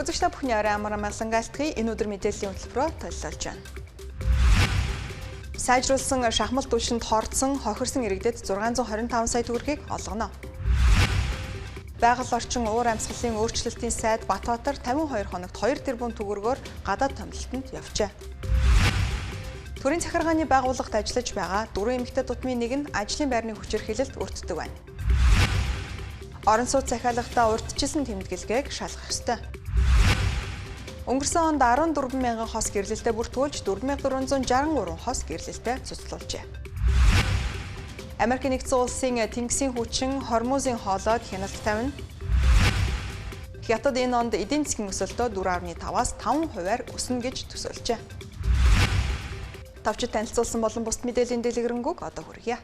Үзэгч та бүхний орой амар амгалан айлтгая. Энэ өдөр мэдээллийн хөтөлбөрөөр толилолж байна. Сайжруулсан шахмал түвшинд хорцсон, хохирсон иргэдэд 625 сая төгрөгийг олгоно. Байгаль орчин уур амьсгалын өөрчлөлтийн сайд Батбаатар 52 хоногт 2 тэрбум төгрөгөөр гадаад томилолтод явжээ. Төрийн захиргааны байгууллагад ажиллаж байгаа 4 эмэгтэй тутмын нэг нь ажлын байрны хүчирхийлэлд өртдөг байна. Орон сууц захиалгадаа урьдчилсан тэмдэглэгээг шалгах ёстой. Өнгөрсөн онд 14 мянган хос гэрлэлтэд бүртгүүлж 4463 хос гэрлэлтэд цуцлуулжээ. Америк нэгдсэн улсын тэнгисийн хүчин Хормузын хоолойд хяналт тавина. Хятад энэ онд эдийн засгийн өсөлтөө 4.5-аас 5%-аар өснө гэж төсөөлжээ. Товчид танилцуулсан болон бусад мэдээллийн дэлгэрэнгүй одоо хүргье.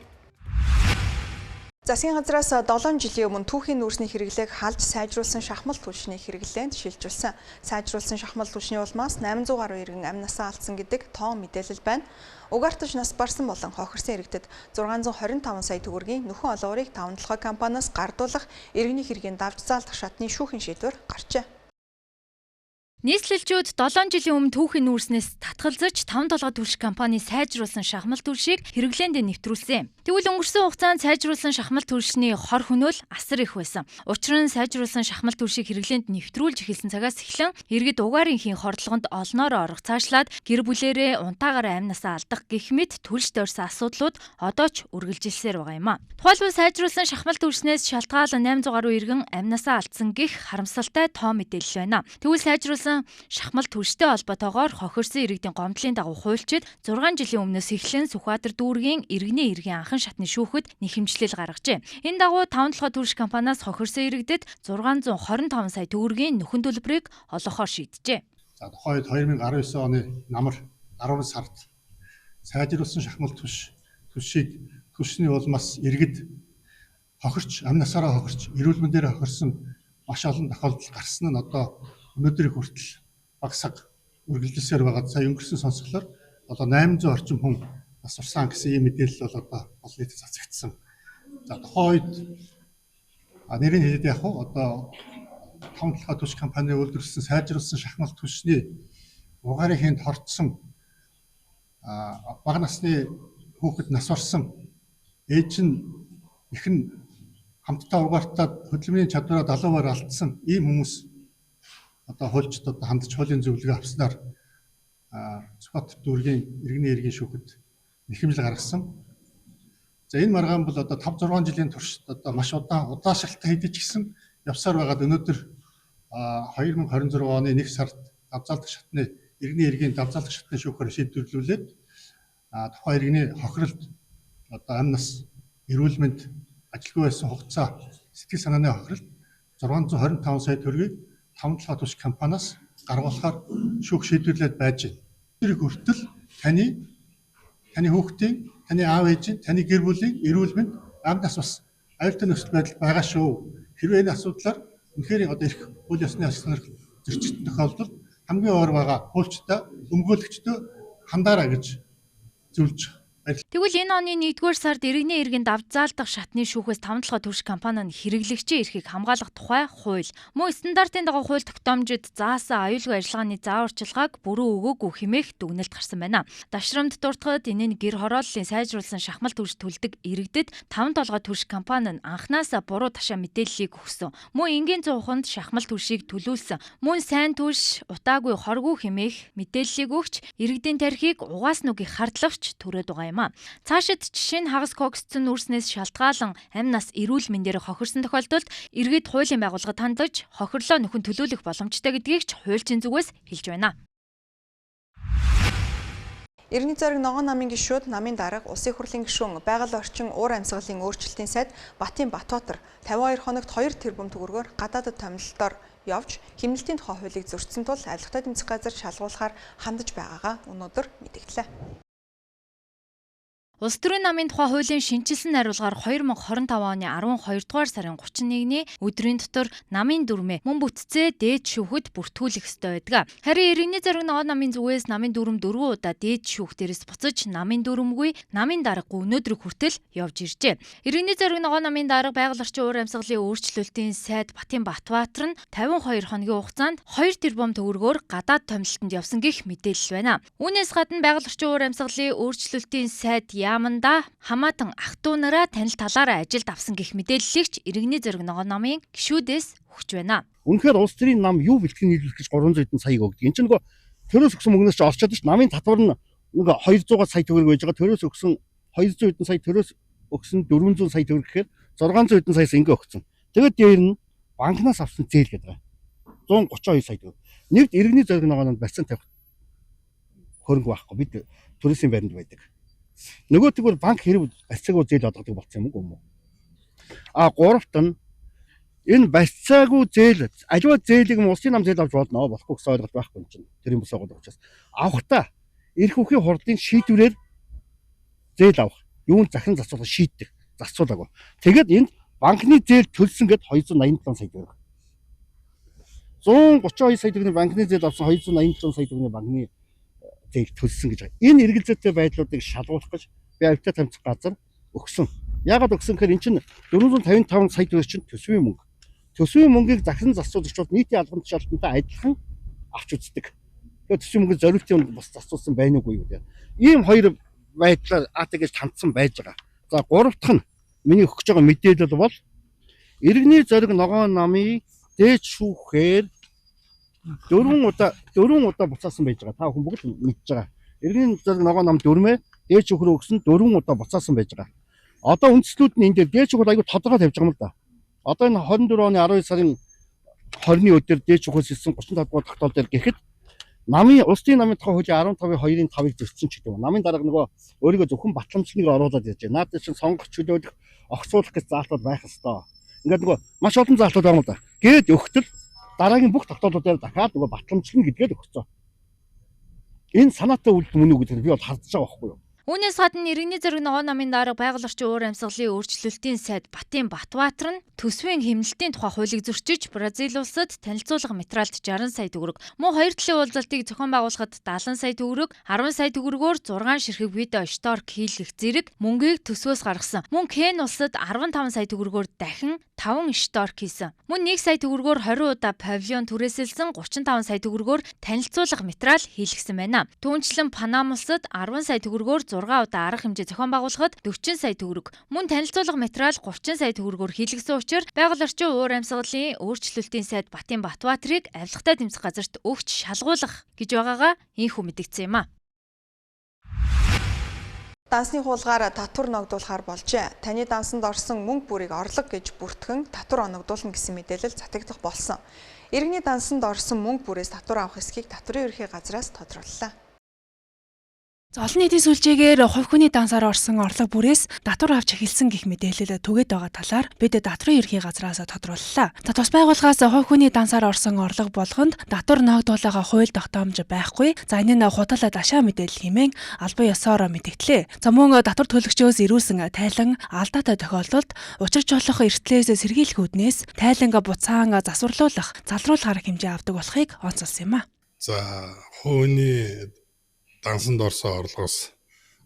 Засгийн газраас 7 жилийн өмнө түүхийн нүүрсний хэрэглээг халж сайжруулсан шахмал түлшний хэрэглээнд шилжүүлсэн. Сайжруулсан шахмал түлшний улмаас 800 гаруй иргэн амь насаа алдсан гэдэг тоон мэдээлэл байна. Угаартаж нас барсан болон хохирсон иргэдэд 625 сая төгрөгийн нөхөн олуурыг таван толгой компаниас гардуулах иргэний хэргийн давж заалдах шатны шүүхийн шийдвэр гарчээ. Нийслэлчүүд 7 жилийн өмнө түүхийн нүүрснээс татгалзаж таван толгой түлш компани сайжруулсан шахмал түлшийг хэрэглээнд нэвтрүүлсэн. Тэгвэл өнгөрсөн хугацаанд сайжруулсан шахмал түлшний хор хөнөөл асар их байсан. Учир нь сайжруулсан шахмал түлшийг хэрэглээнд нэвтрүүлж эхэлсэн цагаас эхлэн иргэд угаарын хийн хордлогонд олноороо орох цаашлаад гэр бүлээрээ унтаагаараа амь насаа алдах гэх мэт түлш дорьсон асуудлууд одоо ч үргэлжилсээр байгаа юм а. Тухайлбал сайжруулсан шахмал түлшнээс шалтгаалan 800 гаруй иргэн амь насаа алдсан гэх харамсалтай тоо мэдээлэл байна. Тэгвэл сайжруулсан шахмал түлштэй холбоотойгоор хохирсон иргэдийн гомдлын дагуу хуульчид 6 жилийн өмнөөс эхлэн Сүхбаатар дүүргийн иргэний иргэн анхан шатны шүүхэд нэхэмжлэл гаргажээ. Энэ дагуу таван толгой түлш компаниас хохирсон иргэдэд 625 сая төгрөгийн нөхөн төлбөрийг олгохоор шийджээ. За тухайн үед 2019 оны намар 10 сард сайжруулсан шахмал түлшийг түлшний улмаас иргэд хохирч амь насаараа хохирч эрүүл мэндээр хохирсон маш олон тохиолдол гарсан нь одоо өнөөдрийг хүртэл баг саг үргэлжилсээр байгаа. Сая өнгөрсөн сонсголоор одоо 800 орчим хүн нас барсан гэсэн ийм мэдээлэл бол одоо олон нийтэд цацагдсан. За тухайн үед нэрийг хэлээд яг уу одоо таван толгой түлш компани үйлдвэрлэсэн сайжруулсан шахмал түлшний угаарын хинт хорцсон бага насны хүүхэд нас барсан ээж нь эх нь хамтдаа угаартаад хөдөлмөрийн чадвараа 70%-аар алдсан ийм хүмүүс одоо хуульчид одоо хандж хуулийн зөвлөгөө авснаар Сүхбаатар дүүргийн иргэний иргэн шүүхэд нэхэмжил гаргасан. За энэ маргаан бол одоо 5 6 жилийн туршид одоо маш удаан удаашралтай хийдэж гисэн явсаар байгаад өнөөдөр 2026 оны 1 сард давзаалдах шатны иргэний иргэн давзаалдах шатны шүүхээр шийдвэрлүүлээд тухайн иргэний хохиролд одоо амь нас эрүүл мэнд ажилгүй байсан хугацаа сэтгэл санааны хохиролд 625 сая төгрөгийг таван толгой түлш компаниас гаргуулахаар шүүх шийдвэрлээд байж байна. Тэр хүртэл таны хүүхдийн, таны аав ээжийн, таны гэр бүлийн эрүүл мэнд амь нас бас аюултай нөхцөл байдал байгаа шүү. Хэрвээ энэ асуудлаар үнэхээр одоо эрх хууль ёсны ашиг зөрчигдсөн тохиолдолд хамгийн ойр байгаа хуульчтай, өмгөөлөгчдөө хандаарай гэж зөвлөж. Тэгвэл энэ оны 1-р сард иргэний иргэн давж заалдах шатны шүүхээс таван толгой түлш компани нь хэрэглэгчийн эрхийг хамгаалах тухай хууль мөн стандартын дагуу хууль тогтоомжид заасан аюулгүй ажиллагааны зааварчилгааг бүрэн өгөөгүй хэмээх дүгнэлт гарсан байна. Давшрамд дуртахад энэ нь гэр хорооллын сайжруулсан шахмал түлш төлдөг иргэдэд таван толгой түлш компани нь анхнаасаа буруу ташаа мэдээллийг өгсөн. Мөн энгийн цууханд шахмал түлшийг төлүүлсэн. Мөн сайн түлш утаагүй хоргүй хэмээх мэдээллийг өгч иргэдийн тархийг угаас нүгийг хардлагч төрөөд байгаа юм. Цаашид жишээ нь хагас коксцэн нүүрснээс шалтгаалan амь нас эрүүл мэндээр хохирсон тохиолдолд иргэд хуулийн байгууллагад хандаж хохирлоо нөхөн төлөөлөх боломжтой гэдгийг ч хуульчийн зүгээс хэлж байна. Иргэний зориг ногоон намын гишүүд, намын дарга, улсын хурлын гишүүн, байгаль орчин уур амьсгалын өөрчлөлтийн сайд Батын Батбаатар 52 хоногт 2 тэрбум төгрөгөөр гадаадд томилолтоор явж хэмнэлтийн тухай хуулийг зөрчсөн тул авилгатай тэмцэх газар шалгуулахаар хандаж байгаагаа өнөөдөр мэдгдлээ. Улс төрийн намын тухай хуулийн шинэчилсэн найруулгаар 2025 оны 12 дугаар сарын 31-ний өдрийн дотор намын дүрмээ мөн бүтцээ дээд шүүхэд бүртгүүлэх ёстой байдаг. Харин иргэний зориг ногоон намын зүгээс намын дүрм 4 удаа дээд шүүх дээрээс буцаж намын дүрмгүй намын даргагүй өнөөдрийг хүртэл явж иржээ. Иргэний зориг ногоон намын дарга байгаль орчин уур амьсгалын өөрчлөлтийн сайд Батын Батбаатар нь 52 хоногийн хугацаанд 2 тэрбум төгрөгөөр гадаад томилолтонд явсан гэх мэдээлэл байна. Үүнээс гадна байгаль орчин уур амьсгалын өөрчлөлтийн сайд яаманда хамаатан ах トゥ нараа танил талаараа ажилд авсан гэх мэдээллийг ч иргэний зориг ногоон намын гишүүдээс өгч байна. Үнэхээр улс төрийн нам юу бэлтгэн нийлүүлэх гэж 300 хэдэн саяг өгдөг. Энд чинь нөгөө төрөөс өгсөн мөнгнөөс ч олчоод ш намын татвар нь нөгөө 200 сая төгрөг байж байгаа. Төрөөс өгсөн 200 хэдэн сая, төрөөс өгсөн 400 сая төгрөг гэхээр 600 хэдэн саяас ингээ өгсөн. Тэгээд дээр нь банкнаас авсан зээл гэдэг байгаа. 132 сая төгрөг. Нэгд иргэний зориг ногоон намд барьцаан тавих хөрөнгө байхгүй. Бид төрөөсийн баримт байдаг. Нөгөө тэгвэл банк хэрэг барьцаагүй зээл олгодог болсон юм уу юм уу? А гуравт нь энэ барьцаагүй зээл аливаа зээлийг улсын нам зээл авч болно болохгүй гэсэн ойлголт байхгүй юм чинь. Тэр юм бус байгаа учраас авахта эрх үхийн хурлын шийдвэрээр зээл авах. Юунд захин зарцуулах шийддэг. Зарцуулаагүй. Тэгээд энд банкны зээл төлсөн гэд 287 сая төгрөг. 132 сая төгрөгийн банкны зээл авсан 287 сая төгрөгийн банкны зээл төлсөн гэж байгаа. Энэ эргэлзээтэй байдлуудыг шалгуулах гэж би авьтаа тамцах газар өгсөн. Яагаад өгсөн гэхээр эн чинь 455 сая төгрөг чинь төсвийн мөнгө. Төсвийн мөнгийг захин зарцуулагчид нийтийн албан тушаалтантай адилхан авч үздэг. Тэгэхээр төсвийн мөнгөний зориултын бас зарцуулсан байна уугүй юу гэдэг. Ийм хоёр байдлаар АТГ-д хандсан байж байгаа. За гурав дахь нь миний өгч байгаа мэдээлэл бол иргэний зориг ногоон намын дээд шүүхээр 4 удаа буцаасан байж байгаа. Та бүхэн бүгд мэдж байгаа. Иргэний зориг ногоон нам дөрмөө дээд шүүх рүү өгсөн 4 удаа буцаасан байж байгаа. Одоо үндслүүд нь энэ дээр дээд шүүх айгүй тодорхой тавьж байгаа юм л да. Одоо энэ 24 оны 12 сарын 20-ны өдөр дээд шүүхээс ирсэн 35 дугаар тогтоол дээр гэхэд намын улсын намын тухай хуулийн 15-ын 2-ын 5-ыг зөрчсөн ч гэдэг юм. Намын дарга нөгөө өөрийгөө зөвхөн батламжлалыг оруулаад ярьж байна. Наад чинь сонгох чөлөөлөх, огцуулах гэж заалтууд байх ёстой. Ингээд нөгөө маш олон заалтууд байгаа юм л да. Гээд өгтөл дараагийн бүх тогтоолуудаар дахиад нөгөө батламжлал гэдгээд өгсөн. Энэ санаатай үйлдэл мөн үү гэдэг нь би бол хардж байгаа байхгүй юу? Үүнээс гадна иргэний зориг ногоон намын дарга байгаль орчин уур амьсгалын өөрчлөлтийн сайд Батын Батбаатар нь төсвийн хэмнэлтийн тухай хуулийг зөрчиж Бразил улсад танилцуулга материалд 60 сая төгрөг, мөн хоёр талын уулзалтыг зохион байгуулахад 70 сая төгрөг, 10 сая төгрөгөөр 6 ширхэг видео шторк хийлгэх зэрэг мөнгийг төсвөөс гаргасан. Мөн Кен улсад 15 сая төгрөгөөр дахин 5 шторк хийсэн. Мөн 1 сая төгрөгөөр 20 удаа павильон түрээсэлсэн 35 сая төгрөгөөр танилцуулга материал хийлгсэн байна. Түүнчлэн Панам улсад 10 сая төгрөгөөр 6 удаа арга хэмжээ зохион байгуулахад 40 сая төгрөг, мөн танилцуулга материал 30 сая төгрөгөөр хийлгэсэн учраас байгаль орчин уур амьсгалын өөрчлөлтийн сайд Батын Батбаатарыг авилгатай тэмцэх газарт өгч шалгуулах гэж байгаагаа инхүү мэдгдсэн юм а. Дансны хуулгаар татвар ногдуулахар болжээ. Таны дансанд орсон мөнгө бүрийг орлого гэж бүртгэн татвар оногдуулна гэсэн мэдээлэл затагдах болсон. Иргэний дансанд орсон мөнгө бүрээс татвар авах эсхийг татварын ерхий газраас тодрууллаа. Олон нийтийн сүлжээгээр хувь хүний дансаар орсон орлого бүрээс татвар авч эхэлсэн гэх мэдээлэл түгээд байгаа талаар бид татварын ерхий газраас тодрууллаа. За тус байгууллагаас хувь хүний дансаар орсон орлого болгонд татвар ноогдуулгаа хууль тогтоомж байхгүй. За энэ нь худал дашаа мэдээлэл хэмээн албан ёсоор мэдгдлээ. За мөн татвар төлөгчөөс ирүүлсэн тайлан алдаатай тохиолдолд учирч болох эртлээс сэргийлэх үүднээс тайланга буцаан засварлуулах, залруулах арга хэмжээ авдаг болохыг онцолсон юм а. За хувь хүний дансанд орсон орлогоос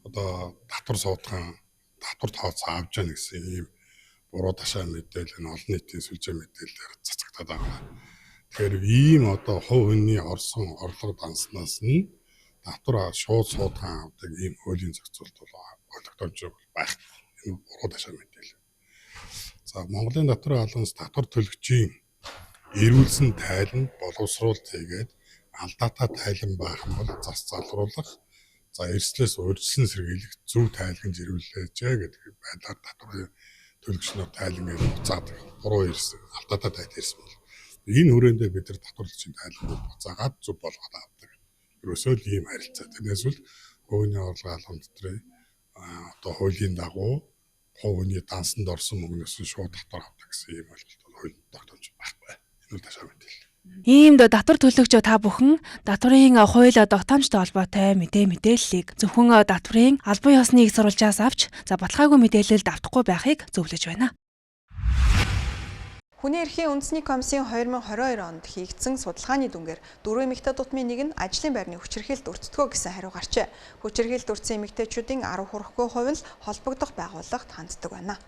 одоо татвар суудхан татвар тооцоо авч яана гэсэн ийм буруу ташаа мэдээлэл нь олон нийтийн сүлжээ мэдээлэлээр цацагдаад байгаа. Тэгэхээр ийм одоо хувь хүний орсон орлого данснаас нь татвар шууд суудхан авдаг ийм хуулийн зохицуулт бол ойлгомжтой байх. Энэ буруу ташаа мэдээлэл. За Монголын татварын албанаас татвар төлөгчийн эрүүлсэн тайлан боловсруулалт хийгээд алдаатай тайлан байх юм бол зас залруулах, за эрсдлээс урьдчилан сэргийлэх зөв тайлан жирүүлээч гэдэг байдлаар татварын төлөгч нар тайлангаа буцаадаг. Буруу ирсэн, алдаатай тайл ирсэн бол энэ хүрээндээ бид нар татварлагчийн тайланг буцаагаад зөв болгоод авдаг. Ерөөсөө л ийм харилцаа. Тэрнээс л хувийн орлогын албан дотрын одоо хуулийн дагуу хувийн дансанд орсон мөнгнөөс нь шууд татвар авдаг гэсэн ийм ойлголт бол хууль тогтоомж байхгүй. Энэ бол ташаа мэдээлэл. Иймд татвар төлөгч та бүхэн татварын хууль тогтоомжтой холбоотой мэдээллийг зөвхөн татварын албан ёсны их сурвалжаас авч за баталгаагүй мэдээлэлд автахгүй байхыг зөвлөж байна. Хүний эрхийн үндэсний комиссийн 2022 онд хийгдсэн судалгааны дүнгээр 4 эмэгтэй дутмын нэг нь ажлын байрны хүчирхийлэлд өртдгөө гэсэн хариу гарчээ. Хүчирхийлэлд өртсөн эмэгтэйчүүдийн 10 хүрэхгүй хувь нь холбогдох байгууллагт ханддаг байна.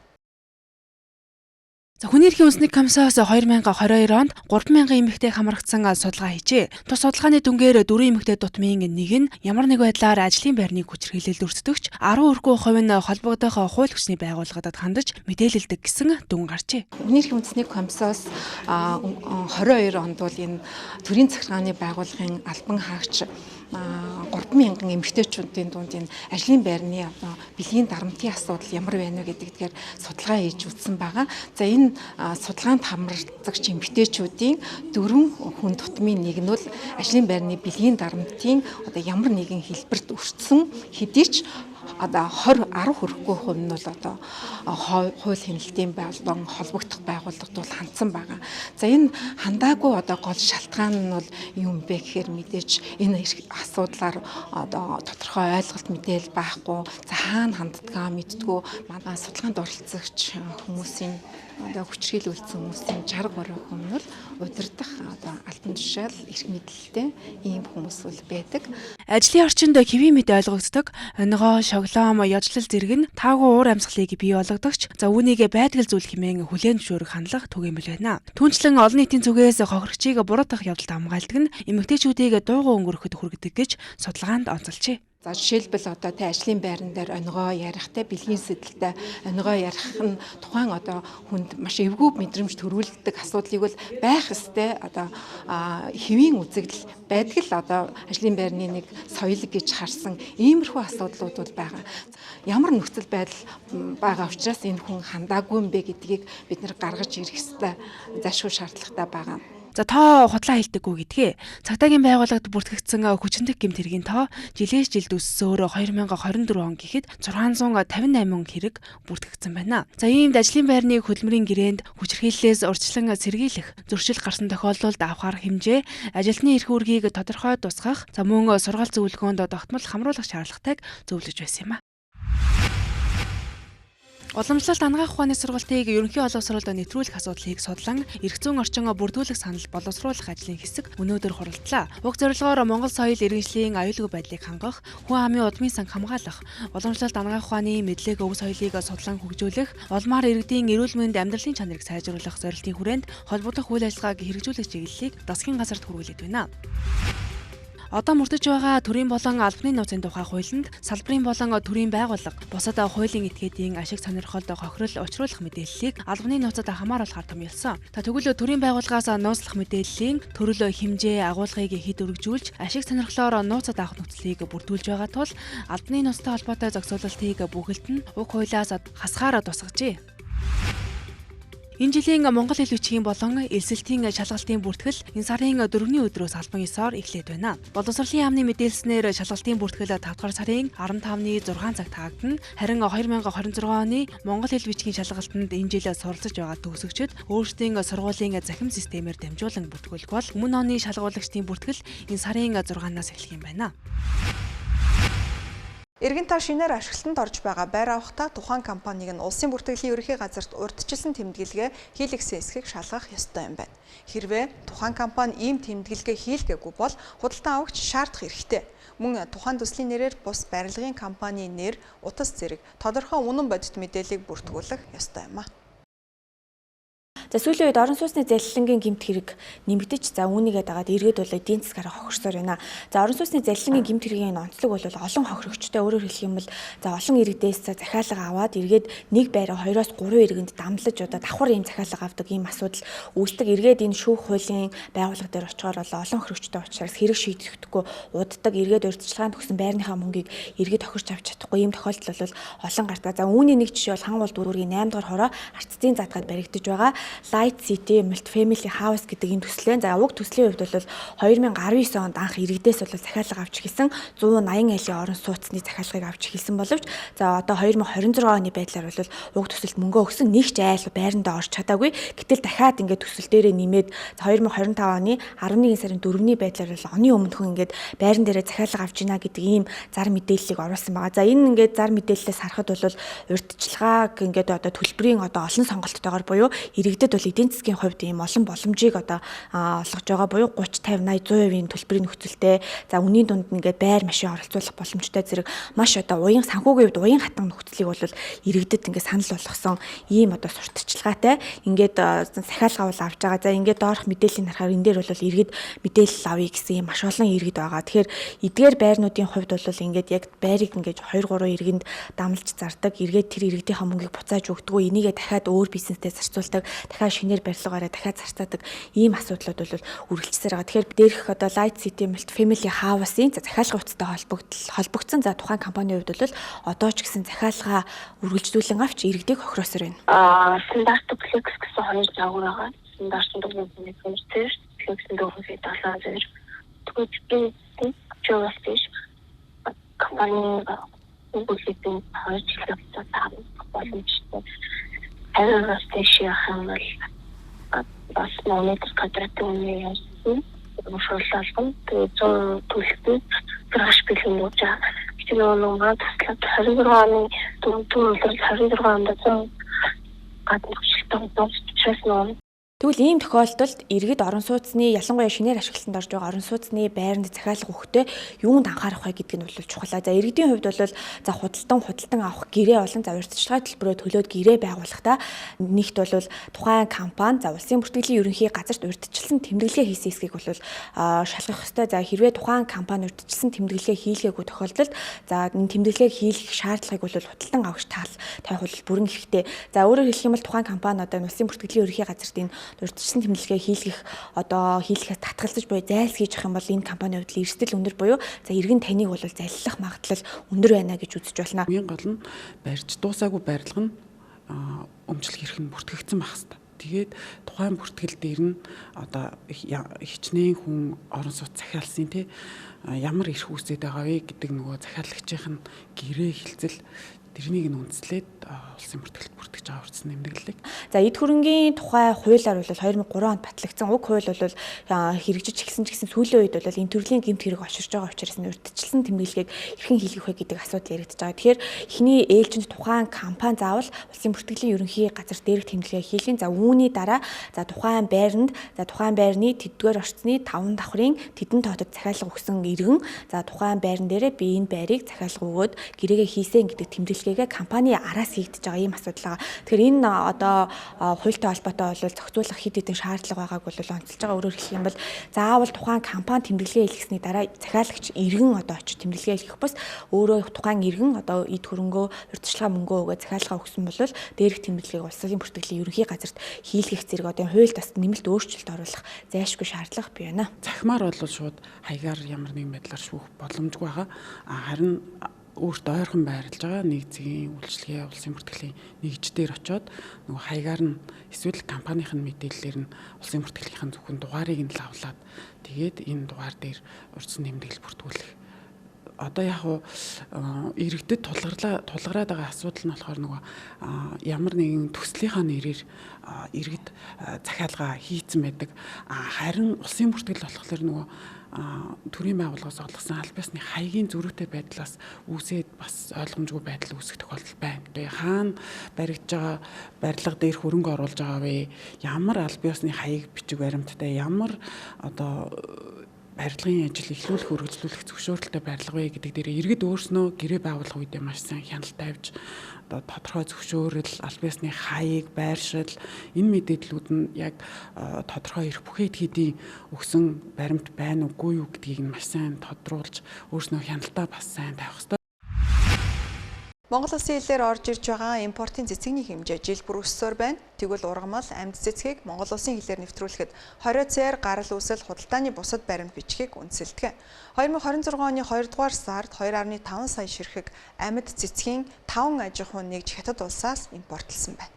За хүний эрхийн үндэсний комиссоос 2022 онд 3000 эмэгтэй хамрагдсан судалгаа хийжээ. Тус судалгааны дүнгээр 4 эмэгтэй дутмын нэг нь ямар нэг байдлаар ажлын байрны хүчирхийлэлд өртдөгч 10 хүрэхгүй хувь нь холбогдох хууль хүчний байгууллагад хандаж мэдээлэлдэг гэсэн дүн гарчээ. Хүний эрхийн үндэсний комиссоос 22 онд бол энэ төрийн захиргааны байгууллагын албан хаагч 3000 эмэгтэйчүүдийн дунд энэ ажлын байрны одоо бэлгийн дарамтын асуудал ямар байна вэ гэдэгдгээр судалгаа хийж үзсэн байгаа. За энэ судалгаанд хамрагдагч эмэгтэйчүүдийн 4 хүн тутмын нэг нь бол ажлын байрны бэлгийн дарамтын одоо ямар нэгэн хэлбэрт өртсөн хэдий ч одоо 20 10 хүрэхгүй хувь нь бол одоо хууль хяналтын болон холбогдох байгууллагад бол хандсан байгаа. За энэ хандаагүй одоо гол шалтгаан нь бол юм бэ гэхээр мэдээж энэ асуудлаар одоо тодорхой ойлголт мэдээлэл байхгүй, за хаана ханддгаа мэддгүү. Манай судалгаанд оролцогч хүмүүсийн одоо хүчирхийлэл үйлдсэн хүмүүсийн 63% нь бол удирдах одоо албан тушаал эрх мэдэлтэй ийм хүмүүс бол байдаг. Ажлын орчинд хэвийн мэдээ ойлгогддог онигоо, шоглоом, ёжлол зэрэг нь таагүй уур амьсгалыг бий болгодогч за үүнийг байдгал зүйл хэмээн хүлээн зөвшөөрөх хандлага түгээмэл байна. Түүнчлэн олон нийтийн зүгээс хохирогчийг буруутгах явдалд хамгаалдаг нь эмэгтэйчүүдийг дуугүй өнгөрөхөд хүргэдэг гэж судалгаанд онцолжээ. За жишээлбэл одоо тэ ажлын байран дээр онигоо ярих тэ бэлгийн сэтэлтэй онигоо ярих нь тухайн одоо хүнд маш эвгүй мэдрэмж төрүүлдэг асуудлыг бол байх ёстой одоо хэвийн үзэгдэл байдаг л одоо ажлын байрны нэг соёл гэж харсан иймэрхүү асуудлууд бол байгаа. Ямар нөхцөл байдал байгаа учраас энэ хүн хандаагүй юм бэ гэдгийг бид нэр гаргаж ирэх ёстой зашгүй шаардлагатай байгаа. За тоо худлаа хэлдэггүй гэдгээ. Цагдаагийн байгууллагад бүртгэгдсэн хүчинтэх гэмт хэргийн тоо жилээс жилд өссөөр 2024 он гэхэд 658 хэрэг бүртгэгдсэн байна. За иймд ажлын байрны хөдөлмөрийн гэрээнд хүчирхийллээс урьдчилан сэргийлэх, зөрчил гарсан тохиолдолд авах арга хэмжээ, ажилтны эрх үүргийг тодорхой тусгах, за мөн сургаал зөвлөгөөнд тогтмол хамруулах шаардлагатайг зөвлөж байсан юм а. Уламжлалт анагаах ухааны сургалтыг ерөнхий боловсролд нэвтрүүлэх асуудлыг судлан эрх зүйн орчин бүрдүүлэх санал боловсруулах ажлын хэсэг өнөөдөр хуралдлаа. Уг зорилгоор Монгол соёл иргэншлийн аюулгүй байдлыг хангах, хүн амын удмын санг хамгаалах, уламжлалт анагаах ухааны мэдлэг өв соёлыг судлан хөгжүүлэх, улмаар иргэдийн эрүүл мэнд амьдралын чанарыг сайжруулах зорилтын хүрээнд холбогдох үйл ажиллагааг хэрэгжүүлэх чиглэлийг засгийн газарт хүргүүлээд байна. Одоо мөрдөж байгаа төрийн болон албаны нууцын тухай хуулинд салбарын болон төрийн байгууллага бусад хуулийн этгээдийн ашиг сонирхолд хохирол учруулах мэдээллийг албаны нууцад хамааруулахар томьёолсон. Тэгвэл төрийн байгууллагаас нууцлах мэдээллийн төрөл хэмжээ агуулгыг хэд өргөжүүлж ашиг сонирхлоор нууцад авах нөхцөлийг бүрдүүлж байгаа тул албаны нууцтай холбоотой зохицуулалтыг бүхэлд нь уг хуулиас хасахаар тусгажээ. Энэ жилийн Монгол хэл бичгийн болон элсэлтийн шалгалтын бүртгэл энэ сарын 4-ний өдрөөс албан ёсоор эхлээд байна. Боловсролын яамны мэдээлснээр шалгалтын бүртгэл 5 дугаар сарын 15-ны 6 цаг таагдана. Харин 2026 оны Монгол хэл бичгийн шалгалтанд энэ жил суралцж байгаа төгсөгчид өөрсдийн сургуулийн захим системээр дамжуулан бүртгүүлэх бол өмнө оны шалгуулагчдын бүртгэл энэ сарын 6-наас эхлэх юм байна. Эргэн та шинээр ашиглалтанд орж байгаа байр авахдаа тухайн компаниг нь улсын бүртгэлийн ерөнхий газарт урьдчилсан тэмдэглэгээ хийлгэсэн эсхийг шалгах ёстой юм байна. Хэрвээ тухайн компани ийм тэмдэглэгээ хийлгээгүй бол худалдан авагч шаардах эрхтэй. Мөн тухайн төслийн нэрээр бус барилгын компанийн нэр, утас зэрэг тодорхой үнэн бодит мэдээллийг бүртгүүлэх ёстой юм а. За сүүлийн үед орон сууцны залилангийн гэмт хэрэг нэмэгдэж за үүнийгээ дагаад иргэд бол эдийн засгаараа хохирсоор байна. За орон сууцны залилангийн гэмт хэргийн онцлог бол олон хохирогчтой, өөрөөр хэлэх юм бол за олон иргэдээс захиалга аваад эргээд нэг байраа 2-оос 3 иргэнд дамлаж одоо давхар ийм захиалга авдаг ийм асуудал үүсдэг. Эргээд энэ шүүх хуулийн байгууллага дээр очихоор бол олон хохирогчтой учраас хэрэг шийдэхдэггүй уддаг. Эргээд урьдчилгаан төгсөн байрныхаа мөнгийг эргээд хохирч авч чадахгүй ийм тохиолдол бол олон гардаг. За үүний нэг жишээ бол Хангуул дүүргийн 8 дугаар хороо Арцдын задгаад баригдаж байгаа. Light City Multifamily House гэдэг энэ төсөл. За уг төслийн хувьд бол 2019 онд анх иргэдээс бол захиалга авч эхэлсэн, 180 айлын орон сууцны захиалгыг авч эхэлсэн боловч за одоо 2026 оны байдлаар бол уг төсөлд мөнгө өгсөн нэг ч айл байрандаа орж чадаагүй. Гэтэл дахиад ингээд төсөл дээрээ нэмээд 2025 оны 11 сарын 4-ний байдлаар бол оны өмнөхөн ингээд байран дээрээ захиалга авч ийна гэдэг ийм зар мэдээллийг оруулсан байгаа. За энэ ингээд зар мэдээллээс харахад бол урьдчилгааг ингээд одоо төлбөрийн одоо олон сонголттойгоор буюу иргэдэд бол эдийн засгийн хувьд ийм олон боломжийг одоо олгож байгаа буюу 30, 50, 80, 100% төлбөрийн нөхцөлтэй, за үнийн дунд ингээд байр машин оролцуулах боломжтой зэрэг маш одоо уян санхүүгийн хувьд уян хатан нөхцөлийг бол иргэдэд ингээд санал болгосон ийм одоо сурталчилгаатай ингээд захиалга бол авч байгаа. За ингээд доорх мэдээллийг харахаар энэ дээр бол иргэд мэдээлэл авъя гэсэн ийм маш олон иргэд байгаа. Тэгэхээр эдгээр байрнуудын хувьд бол ингээд яг байрыг ингээд 2 3 иргэнд дамлж зардаг. Эргээд тэр иргэдийнхаа мөнгийг буцааж өгдөг. Энийгээ дахиад өөр бизнестэй зарцуулдаг. Дахиад шинээр барилга гараа дахиад зарцаадаг ийм асуудлууд бол үргэлжлсээр байгаа. Тэгэхээр дээрх одоо Light City Multifamily House-ийн захиалгын утастай холбогдсон за тухайн компанийн хувьд бол одоо ч гэсэн захиалга үргэлжлүүлэн авч иргэдийг хохироосоор байна. Стандарт Flex гэсэн хоёр загвар байгаа. Стандарт 4.1, Flex 4.7. Тэгвэл би чивээс тийш компани өгүүлбэрийн 2 жилийн хугацаанд авах боломжтой. 50-аас дээш явах юм бол бас метр квадратын үнэ ярьсан. Шуурлалган. Тэгээ 100 төлөлтөнд гараж бэлэн өгч байгаа. Тэр нөгөө манай туслаад 26 оны 4 26 онд 100 гадна хөшлөлтөй дуусчихсан нөгөө. Тэгвэл ийм тохиолдолд иргэд орон сууцны, ялангуяа шинээр ашиглалтанд орж байгаа орон сууцны байранд захиалга өгөхдөө юунд анхаарах вэ гэдг нь бол чухал. За иргэдийн хувьд бол за худалдан авах гэрээ болон за урьдчилгаа төлбөрөө төлөөд гэрээ байгуулахдаа нэгт бол тухайн компани за улсын бүртгэлийн ерөнхий газарт урьдчилсан тэмдэглэгээ хийсэн эсэхийг бол шалгах ёстой. За хэрвээ тухайн компани урьдчилсан тэмдэглэгээ хийлгээгүй тохиолдолд за энэ тэмдэглэгийг хийлгэх шаардлагыг бол худалдан авахч тал тавих бол бүрэн хэрэгтэй. За өөрөөр хэлэх юм бол тухайн компани одоо улсын бүртгэлийн ерөнхий газарт энэ урьдчилсан тэмдэглэгээ хийлгэх одоо хийлгэхээс татгалзаж буюу зайлсхийж явах юм бол энэ компани хувьд эрсдэл өндөр буюу за иргэн таныг бол заллах магадлал өндөр байна гэж үзэж байна. Хамгийн гол нь барьж дуусаагүй барилга нь өмчлөх эрх нь бүртгэгдсэн байх хэрэгтэй. Тэгээд тухайн бүртгэл дээр нь одоо хичнээн хүн орон сууц захиалсан тий ямар эрх үүсээд байгаа вэ гэдэг нөгөө захиалагчийн нь гэрээ хилцэл тэрнийг нь үндэслээд улсын бүртгэлд бүртгэж байгаа урьдчилсан нэмдэглэлийг. За эд хөрөнгийн тухай хуулиар бол 2003 онд батлагдсан. Уг хууль бол хэрэгжиж эхэлсэн ч гэсэн сүүлийн үед бол энэ төрлийн гэмт хэрэг очирч байгаа учраас урьдчилсан тэмдэглэгийг хэрхэн хийлгэх вэ гэдэг асуудал яригдж байгаа. Тэгэхээр эхний ээлжинд тухайн компани заавал улсын бүртгэлийн ерөнхий газар дээрх тэмдэглэгээ хийлгэн. За үүний дараа за тухайн байранд за тухайн байрны тэдгээр орцны 5 давхрын тэдэн тоотод захиалга өгсөн иргэн за тухайн байран дээрээ би энэ байрыг захиалга өгөөд гэрээгээ хийсэн гэдэг тэмдэглэгээ компани араас хийгдэж байгаа ийм асуудал байгаа. Тэгэхээр энэ одоо хуультай холбоотой бол зохицуулах хэд хэдэн шаардлага байгааг бол онцолж байгаа. Өөрөөр хэлэх юм бол заавал тухайн компани тэмдэглэгээ хийлгэсний дараа захиалагч иргэн одоо очиж тэмдэглэгээ хийх бус өөрөө тухайн иргэн одоо эд хөрөнгөө урьдчилгаа мөнгөө өгөө захиалга өгсөн бол дээрх тэмдэглэгийг улсын бүртгэлийн ерөнхий газарт хийлгэх зэрэг одоо хуульд бас нэмэлт өөрчлөлт оруулах зайлшгүй шаардлага бий байна. Захимаар бол шууд хаягаар ямар нэгэн байдлаар шүүх боломжгүй байгаа. Харин өөрт ойрхон байрлаж байгаа нэг зэгийн үйлчилгээ улсын бүртгэлийн нэгж дээр очиод нөгөө хаягаар нь эсвэл компанийн мэдээллээр нь улсын бүртгэлийнхэн зөвхөн дугаарыг нь лавлаад тэгээд энэ дугаар дээр урьдчилсан нэмдэглэл бүртгүүлэх. Одоо яг уу иргэдэд тулгараад байгаа асуудал нь болохоор нөгөө ямар нэгэн төслийнхаа нэрээр иргэд захиалга хийцэн байдаг. Харин улсын бүртгэл болохоор нөгөө төрийн байгууллагаас олгосон аль биесны хаягийн зөрүүтэй байдлаас үүсээд бас ойлгомжгүй байдал үүсэх тохиолдол байна. Тэгээ хаана баригдаж байгаа барилга дээр хөрөнгө оруулж байгаа вэ? Ямар аль биесны хаяг бичиг баримттай, ямар одоо барилгын ажил эхлүүлэх, үргэлжлүүлэх зөвшөөрөлтэй барилга вэ гэдэг дээр иргэд өөрснөө гэрээ байгуулах үедээ маш сайн хяналт тавьж одоо тодорхой зөвшөөрөл, аль биесны хаяг, байршил энэ мэдээллүүд нь яг тодорхой эрх бүхий хэдийн өгсөн баримт байна уугүй юу гэдгийг нь маш сайн тодруулж өөрснөө хяналтаа бас сайн тавих ёстой. Монгол улсын хэлээр орж ирж байгаа импортын цэцэгний хэмжээ жил бүр өссөөр байна. Тэгвэл ургамал, амьд цэцгийг Монгол улсын хэлээр нэвтрүүлэхэд 20 цээр гарал үүсэл худалдааны бусад баримт бичгийг үндэслэдэг. 2026 оны 2 дугаар сард 2.5 сая ширхэг амьд цэцгийн 5 аж ахуйн нэгж Хятад улсаас импортлсон байна.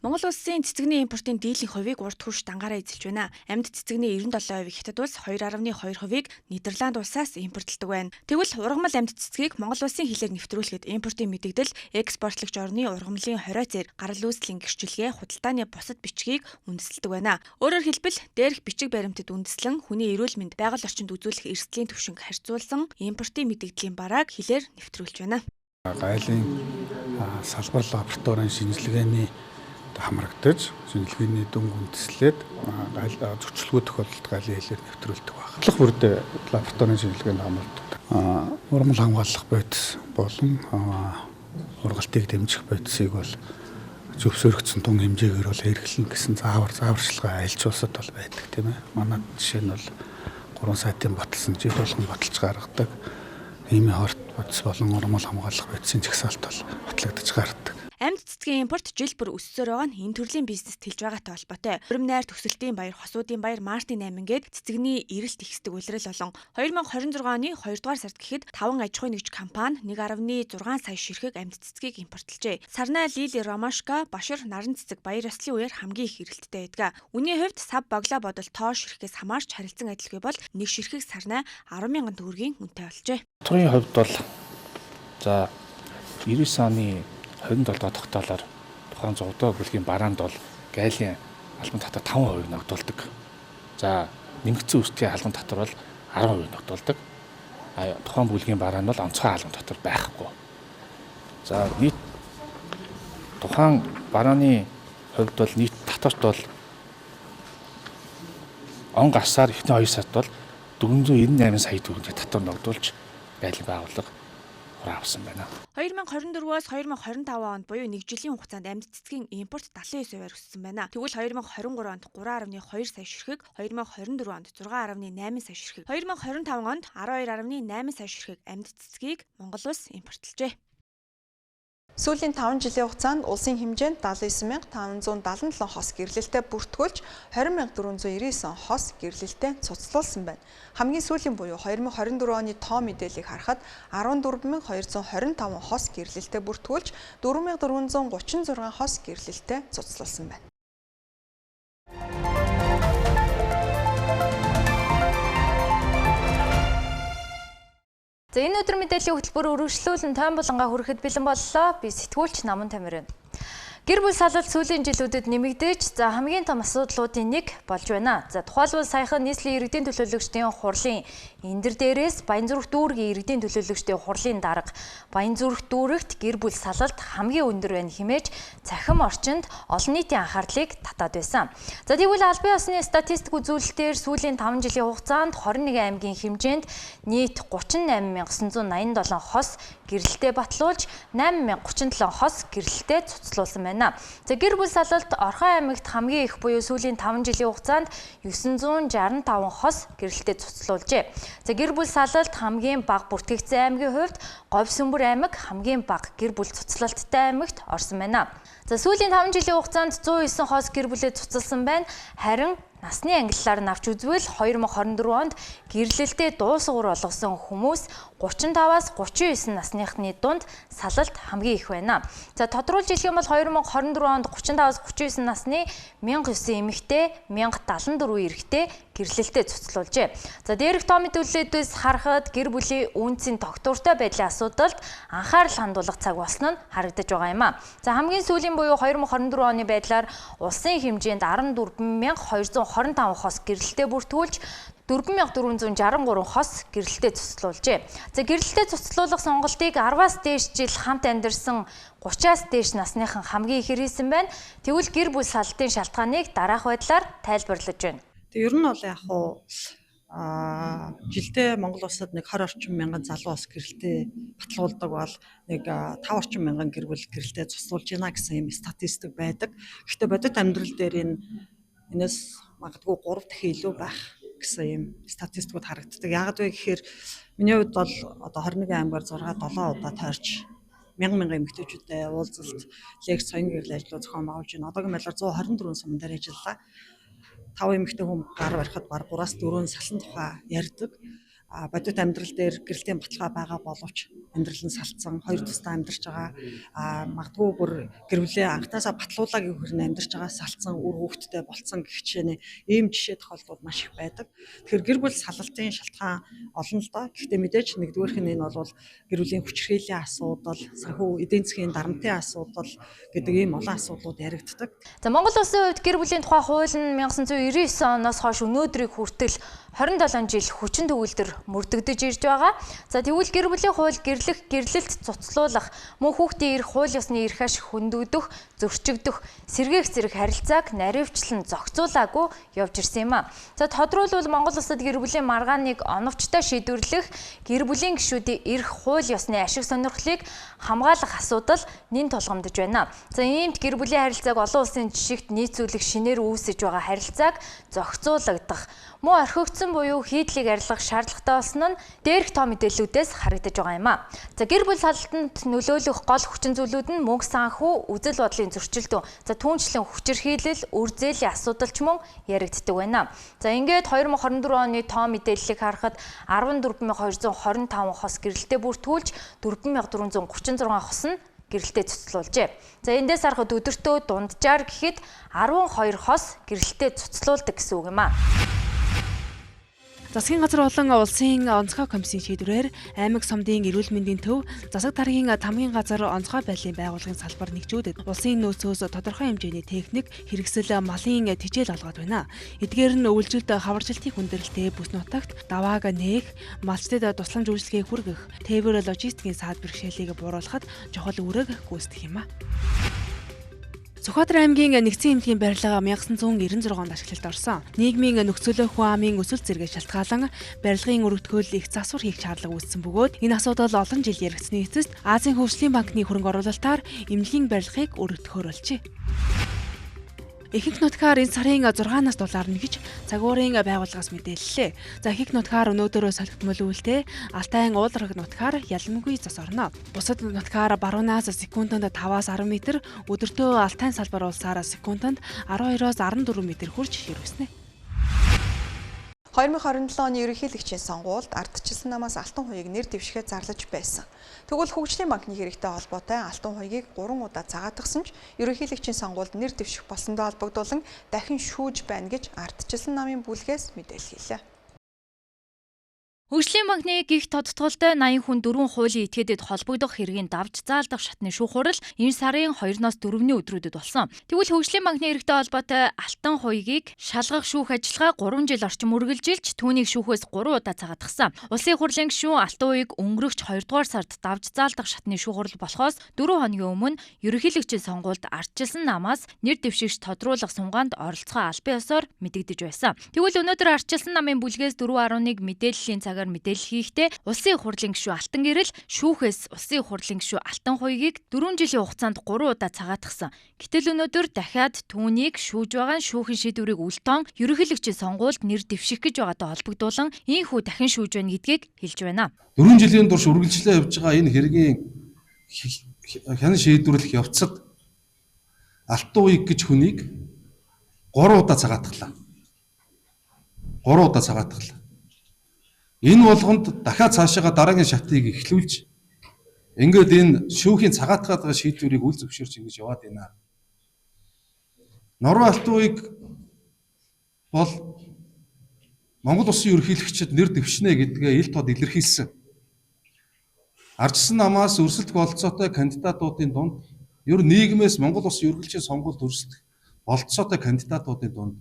Монгол улсын цэцэгний импортын дийлэнх хувийг урд хөрш дангаараа эзэлж байна. Амьд цэцэгний 97%-ийг Хятад улс, 2.2%-ийг Нидерланд улсаас импортлдог байна. Тэгвэл ургамал амьд цэцгийг Монгол улсын хилээр нэвтрүүлэхэд импортын мэдэгдэл, экспортлогч орны ургамлын хорио зэр, гарал үүслийн гэрчлэгээ, худалдааны бусад бичгийг үндэслэдэг байна. Өөрөөр хэлбэл, дээрх бичиг баримтад үндэслэн хүний эрүүл мэнд, байгаль орчинд үзүүлэх эрсдлийн түвшинг харьцуулсан импортын мэдэгдлийн барааг хилээр нэвтрүүлж байна. Гайлын салбар лабораторийн шинжилгээний хамрагдаж, шинжилгээний дүнг үндэслээд зөрчилгүй тохиолдолд гайлын хэлээр нэвтрүүлдэг байна. Бодлого бүрдээ лабораторийн шинжилгээнд хамрагддаг. Ургамал хамгаалах бодис болон ургалтыг дэмжих бодисыг бол зөвшөөрөгдсөн тун хэмжээгээр бол хэрэглэнэ гэсэн зааварчилгаа альж улсад бол байдаг, тийм ээ. Манай жишээ нь бол 3 сайтын баталсан жил болгон баталж гаргадаг. Иймийн хорт бодис болон ургамал хамгаалах бодисын жагсаалт бол батлагдаж гардаг. Амьд цэцгийн импорт жил бүр өссөөр байгаа нь энэ төрлийн бизнест хэлж байгаатай холбоотой. Өрөм найр төгсөлтийн баяр, хосуудын баяр, мартын 8 гээд цэцэгний эрэлт ихсдэг улирал болон 2026 оны 2 дугаар сард гэхэд 5 аж ахуйн нэгж компани 1.6 сая ширхэг амьд цэцгийг импортлжээ. Сарнай, лили, ромашка, башир, наран цэцэг баяр ёслолын үеэр хамгийн их эрэлттэй байдаг. Үнийн хувьд сав боглоо бодол тоо ширхгээс хамаарч харилцан адилгүй бол нэг ширхэг сарнай 10,000 төгрөгийн үнэтэй болжээ. Татварын хувьд бол за 99 оны 27 дахь тогтоолоор тухайн 100 дугаар бүлгийн бараанд бол гайлын албан татвар 5% ногдуулдаг. За нэмэгдсэн өртгийн албан татвар бол 10% ногдуулдаг. А тухайн бүлгийн бараа нь бол онцгой албан татвар байхгүй. За нийт тухайн барааны хувьд бол нийт татварт бол он гарсаар эхний 2 сард бол 498 сая төгрөгийн татвар ногдуулж гайлын байгууллага авсан байна. 2024-өөс 2025 онд буюу нэг жилийн хугацаанд амьд цэцгийн импорт 79%-аар өссөн байна. Тэгвэл 2023 онд 3.2 сая ширхэг, 2024 онд 6.8 сая ширхэг, 2025 онд 12.8 сая ширхэг амьд цэцгийг Монгол улс импортлжээ. Сүүлийн 5 жилийн хугацаанд улсын хэмжээнд 79,577 хос гэрлэлтэд бүртгүүлж 20,499 хос гэрлэлтэд цуцлуулсан байна. Хамгийн сүүлийн буюу 2024 оны тоо мэдээллийг харахад 14,225 хос гэрлэлтэд бүртгүүлж 4,436 хос гэрлэлтэд цуцлуулсан байна. За энэ өдөр мэдээллийн хөтөлбөр үргэлжлүүлэн тойм булангаа хүрэхэд бэлэн боллоо. Би сэтгүүлч Наман Тамирын. Гэр бүл салалт сүүлийн жилүүдэд нэмэгдэж, за хамгийн том асуудлуудын нэг болж байна. За тухайлбал саяхан нийслэлийн иргэдийн төлөөлөгчдийн хурлын эндэр дээрээс Баянзүрх дүүргийн иргэдийн төлөөлөгчдийн хурлын дарга Баянзүрх дүүрэгт гэр бүл салалт хамгийн өндөр байна хэмээж цахим орчинд олон нийтийн анхаарлыг татаад байсан. За тэгвэл албан ёсны статистик үзүүлэлтээр сүүлийн 5 жилийн хугацаанд 21 аймгийн хэмжээнд нийт 38,987 хос гэрлэлтэд батлуулж 8,037 хос гэрлэлтэд цуцлуулсан байна. За гэр бүл салалт Орхон аймагт хамгийн их буюу сүүлийн 5 жилийн хугацаанд 965 хос гэрлэлтэд цуцлуулжээ. За гэр бүл салалт хамгийн бага бүртгэгдсэн аймгийн хувьд Говьсүмбэр аймаг хамгийн бага гэр бүл цуцлалттай аймагт орсон байна. За сүүлийн 5 жилийн хугацаанд 109 хос гэр бүлээ цуцалсан байна. Харин насны ангиллаар нь авч үзвэл 2024 онд гэрлэлтэд дуусгуур болгосон хүмүүс 35-аас 39 насныхны дунд салалт хамгийн их байна. За тодруулж хэлэх юм бол 2024 онд 35-аас 39 насны 1009 эмэгтэй, 1074 эрэгтэй гэрлэлтэд цуцлуулжээ. За дээрх тоо мэдүүлэлтээс харахад гэр бүлийн үнцийн тогтвортой байдлын асуудалд анхаарал хандуулах цаг болсон нь харагдаж байгаа юм а. За хамгийн сүүлийн буюу 2024 оны байдлаар улсын хэмжээнд 14,225 хос гэрлэлтэд бүртгүүлж 4,463 хос гэрлэлтэд цуцлуулжээ. За гэрлэлтэд цуцлуулах сонголтыг 10-аас дээш жил хамт амьдарсан 30-аас дээш насныхан хамгийн их хэрэгсэн байна. Тэгвэл гэр бүл салтын шалтгааныг дараах байдлаар тайлбарлаж байна. Тэг ер нь бол яг хуу жилдээ Монгол улсад нэг 20 орчим мянган залуу бас гэрэлтэй батлуулдаг бол нэг 5 орчим мянган гэр бүл гэрэлтэй цуцлуулж байна гэсэн юм статистик байдаг. Гэхдээ бодит амьдрал дээр энэс магадгүй 3 дахин илүү байх гэсэн юм статистикууд харагддаг. Яагаад вэ гэхээр миний хувьд бол одоо 21 аймгаар 6 7 удаа тойрч мянган мянган эмэгтэйчүүдтэй уулзалт, лекц, соён гэрэл ажлууд зохион байгуулж байна. Одоогийн байдлаар 124 суман дээр ажиллалаа. 5 эмэгтэй хүн гар барихад баг 3-аас 4 салан тухай ярьдаг. Бодит амьдрал дээр гэрэлтийн баталгаа байгаа боловч амьдрал нь салцсан, хоёр тусдаа амьдарч байгаа, магадгүй бүр гэр бүлээ анхнаасаа батлуулаагүй хэрнээ амьдарч байгаа, салцсан, үр хүүхэдтэй болцсон гэх жишээний ийм жишээ тохиолдлууд маш их байдаг. Тэгэхээр гэр бүл салалтын шалтгаан олон л доо. Гэхдээ мэдээж нэгдүгээрх нь энэ бол гэр бүлийн хүчирхийллийн асуудал, санхүү эдийн засгийн дарамтын асуудал гэдэг ийм олон асуудлууд яригддаг. За, Монгол улсын хувьд гэр бүлийн тухай хууль нь 1999 оноос хойш өнөөдрийг хүртэл 27 жил хүчин төгөлдөр мөрдөгдөж ирж байгаа. За, тэгвэл гэр бүлийн хууль гэрлэх, гэрлэлт цуцлуулах, мөн хүүхдийн эрх, хууль ёсны эрх ашиг хөндөгдөх, зөрчигдөх, сэргээх зэрэг харилцааг наривчлан зохицуулаагүй явж ирсэн юм а. За, тодруулбал Монгол улсад гэр бүлийн маргааныг оновчтой шийдвэрлэх, гэр бүлийн гишүүдийн эрх, хууль ёсны ашиг сонирхлыг хамгаалах асуудал нэн тулгамдж байна. За, иймд гэр бүлийн харилцааг олон улсын жишигт нийцүүлэх шинээр үүсэж байгаа харилцааг зохицуулагдах, мөн орхигдсон буюу хийдлийг арилгах шаардлагатай болсон нь дээрх тоо мэдээллүүдээс харагдаж байгаа юм а. За, гэр бүл салалтанд нөлөөлөх гол хүчин зүйлүүд нь мөнгө санхүү, үзэл бодлын зөрчилдөн, за түүнчлэн хүчирхийлэл, үр зээлийн асуудал ч мөн яригддаг байна. За, ингээд 2024 оны тоо мэдээллийг харахад 14,225 хос гэрэлтэй бүртгүүлж 4,436 хос нь гэрэлтэй цуцлуулжээ. За, эндээс харахад өдөртөө дунджаар гэхэд 12 хос гэрэлтэй цуцлуулдаг гэсэн үг юм а. Засгийн газар болон улсын онцгой комиссийн шийдвэрээр аймаг сумдын эрүүл мэндийн төв, засаг даргын тамгийн газар онцгой байдлын байгууллагын салбар нэгжүүдэд улсын нөөцөөс тодорхой хэмжээний техник, хэрэгсэл, малын тижэл олгоод байна. Эдгээр нь өвөлжөлд хаваржилтын хүндрэлтэй бүс нутагт давааг нээх, малчдад тусламж үйлчилгээг хүргэх, тээвэр логистикийн саад бэрхшээлийг бууруулахад чухал үүрэг гүйцэтгэх юм а. Сүхбаатар аймгийн нэгдсэн эмнэлгийн барилга 1996 онд ашиглалд орсон. Нийгмийн нөхцөлөө хүн амын өсөлт зэрэгээс шалтгаалan барилгын өргөтгөл их засвар хийх шаардлага үүссэн бөгөөд энэ асуудал олон жил яригдсаны эцэст Азийн хөгжлийн банкны хөрөнгө оруулалтаар эмнэлгийн барилгыг өргөтгөхөөр болжээ. Ихэнх нутгаар энэ сарын 6-наас дулаарна гэж загварын байгууллагаас мэдээллээ. За, ихэнх нутгаар өнөөдөр солигдмол үүлтэй Алтайн уулархаг нутгаар ялмгүй цас орно. Бусад нутгаар баруунаас секундэд 5-аас 10 м, өдөртөө Алтайн салбар улсаар секундэд 12-оос 14 м хүрч ерөөснө. 2027 оны ерөнхийлөгчийн сонгуульд ардчилсан намаас алтан хуйг нэр дэвшихэд зарлаж байсан. Тэгвэл хөгжлийн банкны хэрэгтэй холбоотой алтан хуйгийг 3 удаа цагаатгсан ч ерөнхийлөгчийн сонгуульд нэр дэвших болсондоо холбогдуулан дахин шүүж байна гэж ардчилсан намын бүлгээс мэдээлэл хийлээ. Хөгжлийн банкны гих тодтголтой 80 хүн 4 хуулийн этгээдэд холбогдох хэргийн давж заалдах шатны шүүх хурал энэ сарын 2-ноос 4-ний өдрүүдэд болсон. Тэгвэл хөгжлийн банкны хэрэгтэй холбоотой алтан хуйгийг шалгах шүүх ажиллагаа 3 жил орчим үргэлжилж түүнийг шүүхээс 3 удаа цагаатгасан. Улсын хурлын гишүүн алтан хуйг өнгөрөгч 2 дугаар сард давж заалдах шатны шүүх хурал болохоос 4 хоногийн өмнө ерөнхийлөгчийн сонгуульд ардчилсан намаас нэр дэвшигч тодруулах сунгаанд оролцохоо албан ёсоор мэдэгдэж байсан. Тэгвэл өнөөдөр ардчилсан намын бүлгээс 4.11 мэдээллийн цагаар мэдээлэл хийхдээ улсын хурлын гишүүн Алтан гэрэл шүүхээс улсын хурлын гишүүн Алтан хуйгийг 4 жилийн хугацаанд 3 удаа цагаатгсан. Гэтэл өнөөдөр дахиад түүнийг шүүж байгаа нь шүүхийн шийдвэрийг үл тоон ерөнхийлөгчийн сонгуульд нэр дэвших гэж байгаатай холбогдуулан ийхүү дахин шүүж байна гэдгийг хэлж байна. 4 жилийн турш үргэлжлээ явж байгаа энэ хэргийн хянан шийдвэрлэх явцад Алтан хуйг гэж хүнийг 3 удаа цагаатглаа. 3 удаа цагаатглаа. Энэ болгонд дахиад цаашаага дараагийн шатыг эхлүүлж ингээд энэ шүүхийн цагаатгаад байгаа шийдвэрийг үл зөвшөөрч ингэж яваад байна. Норваа алтан уйг бол Монгол улсын ерөнхийлөгчид нэр дэвшнэ гэдгээ ил тод илэрхийлсэн. Ардчилсан намаас өрсөлдөх бололцоотой кандидатуудын дунд ер нийгмээс Монгол улсын ерөнхийлөгчийн сонгуульд өрсөлдөх бололцоотой кандидатуудын дунд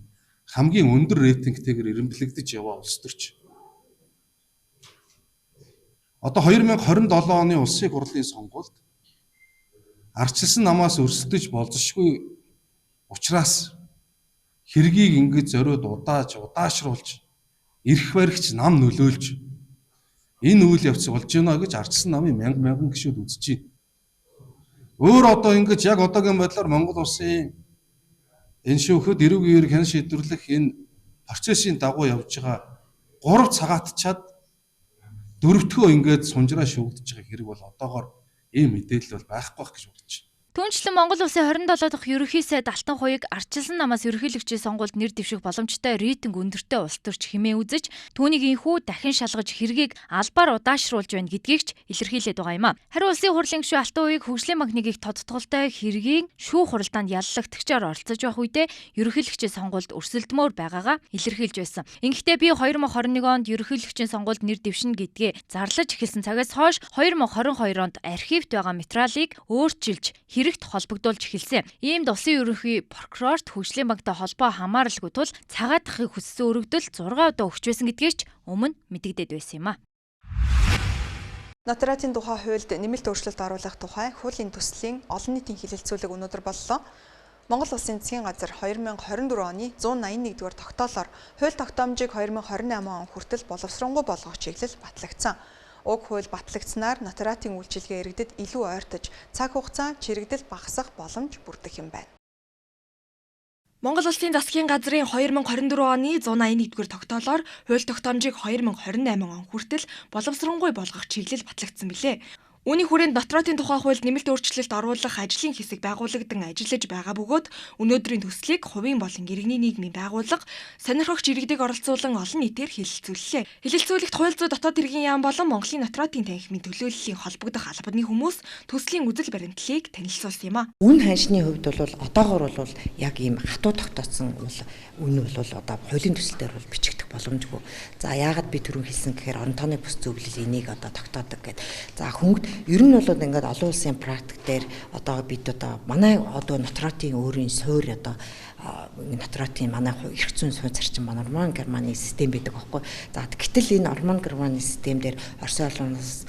хамгийн өндөр рейтингтэйгээр эрэмблэгдэж яваа улс төрч. Одоо 2027 оны улсын хурлын сонгуульд ардчилсан намаас өрсөлдөж болзошгүй учраас хэргийг ингэж зориуд удааж, удаашруулж, эрх баригч нам нөлөөлж энэ үйл явц болж байна гэж ардчилсан намын мянга мянган гишүүд үзэж байна. Өөр одоо ингэж яг одоогийн байдлаар Монгол улсын энэ шүүхэд эрүүгийн эрх хян шийдвэрлэх энэ процессын дагуу явж байгаа 3 цагаатчаад дөрөвдгөө ингээд сунжраа шүүгдэж байгаа хэрэг бол одоогоор ийм мэдээлэл бол байхгүй байх гэж бодож байна. Түүнчлэн Монгол Улсын 27 дахь ерөнхий сайд Алтанхуйг ардчилсан намаас ерөнхийлөгчийн сонгуульд нэр дэвших боломжтой рейтинг өндөртэй улс төрч хэмээн үзэж, түүнийг энхүү дахин шалгаж хэргийг албаар удаашруулж байна гэдгийг ч илэрхийлээд байгаа юм а. Харин Улсын хурлын гишүүн Алтанхуйг Хөгжлийн банкны их тодтголтой хэргийн шүүх хуралдаанд яллагтагчаар оролцож байх үедээ ерөнхийлөгчийн сонгуульд өрсөлдмөөр байгаагаа илэрхийлж байсан. Ингэхдээ би 2021 онд ерөнхийлөгчийн сонгуульд нэр дэвшинэ гэдгээ зарлаж эхэлсэн цагаас хойш 2022 онд архивт байгаа материалыг өөрчилж хэрэгт холбогдуулж эхэлсэн. Иймд улсын ерөнхий прокурорт Хөгжлийн банктай холбоо хамааралгүй тул цагаатахыг хүссэн өргөдөл 6 удаа өгч байсан гэдгийг ч өмнө мэдэгдээд байсан юм а. Нотариатын тухай хуульд нэмэлт өөрчлөлт оруулах тухай хуулийн төслийн олон нийтийн хэлэлцүүлэг өнөөдөр боллоо. Монгол Улсын засгийн газар 2024 оны 181-р тогтоолоор хууль тогтоомжийг 2028 он хүртэл боловсронгуй болгох чиглэл батлагдсан. Уг хууль батлагдсанаар нотариатын үйлчилгээ иргэдэд илүү ойртож, цаг хугацаа чирэгдэл багасах боломж бүрдэх юм байна. Монгол Улсын засгийн газрын 2024 оны 181-р тогтоолоор хууль тогтоомжийг 2028 он хүртэл боловсронгуй болгох чиглэл батлагдсан билээ. Үүний хүрээнд нотариатын тухай хуульд нэмэлт өөрчлөлт оруулах ажлын хэсэг байгуулагдан ажиллаж байгаа бөгөөд өнөөдрийн төслийг хувийн болон иргэний нийгмийн байгууллага, сонирхогч иргэдийг оролцуулан олон нийтээр хэлэлцүүллээ. Хэлэлцүүлэгт хууль зүйн дотоод хэргийн яам болон Монголын нотариатын танхимын төлөөллийн холбогдох албаны хүмүүс төслийн үзэл баримтлалыг танилцуулсан юм а. Үн ханшны хувьд бол одоогор бол яг ийм хатуу тогтооцсон үн бол одоо хуулийн төсөл дээр бол бичигдэх боломжгүй. За яагаад би түрүүн хэлсэн гэхээр орон тооны бус зөвлөл энийг одоо тогтоодог гэд. За хөнгөд ер нь бол ингээд олон улсын практик дээр одоо бид одоо манай одоо нотариатын өөрийн суурь одоо нотариатын манай эрх зүйн сууц зарчим маань Орман Германы систем байдаг байхгүй. За гэтэл энэ Орман Германы систем дээр Орос улс,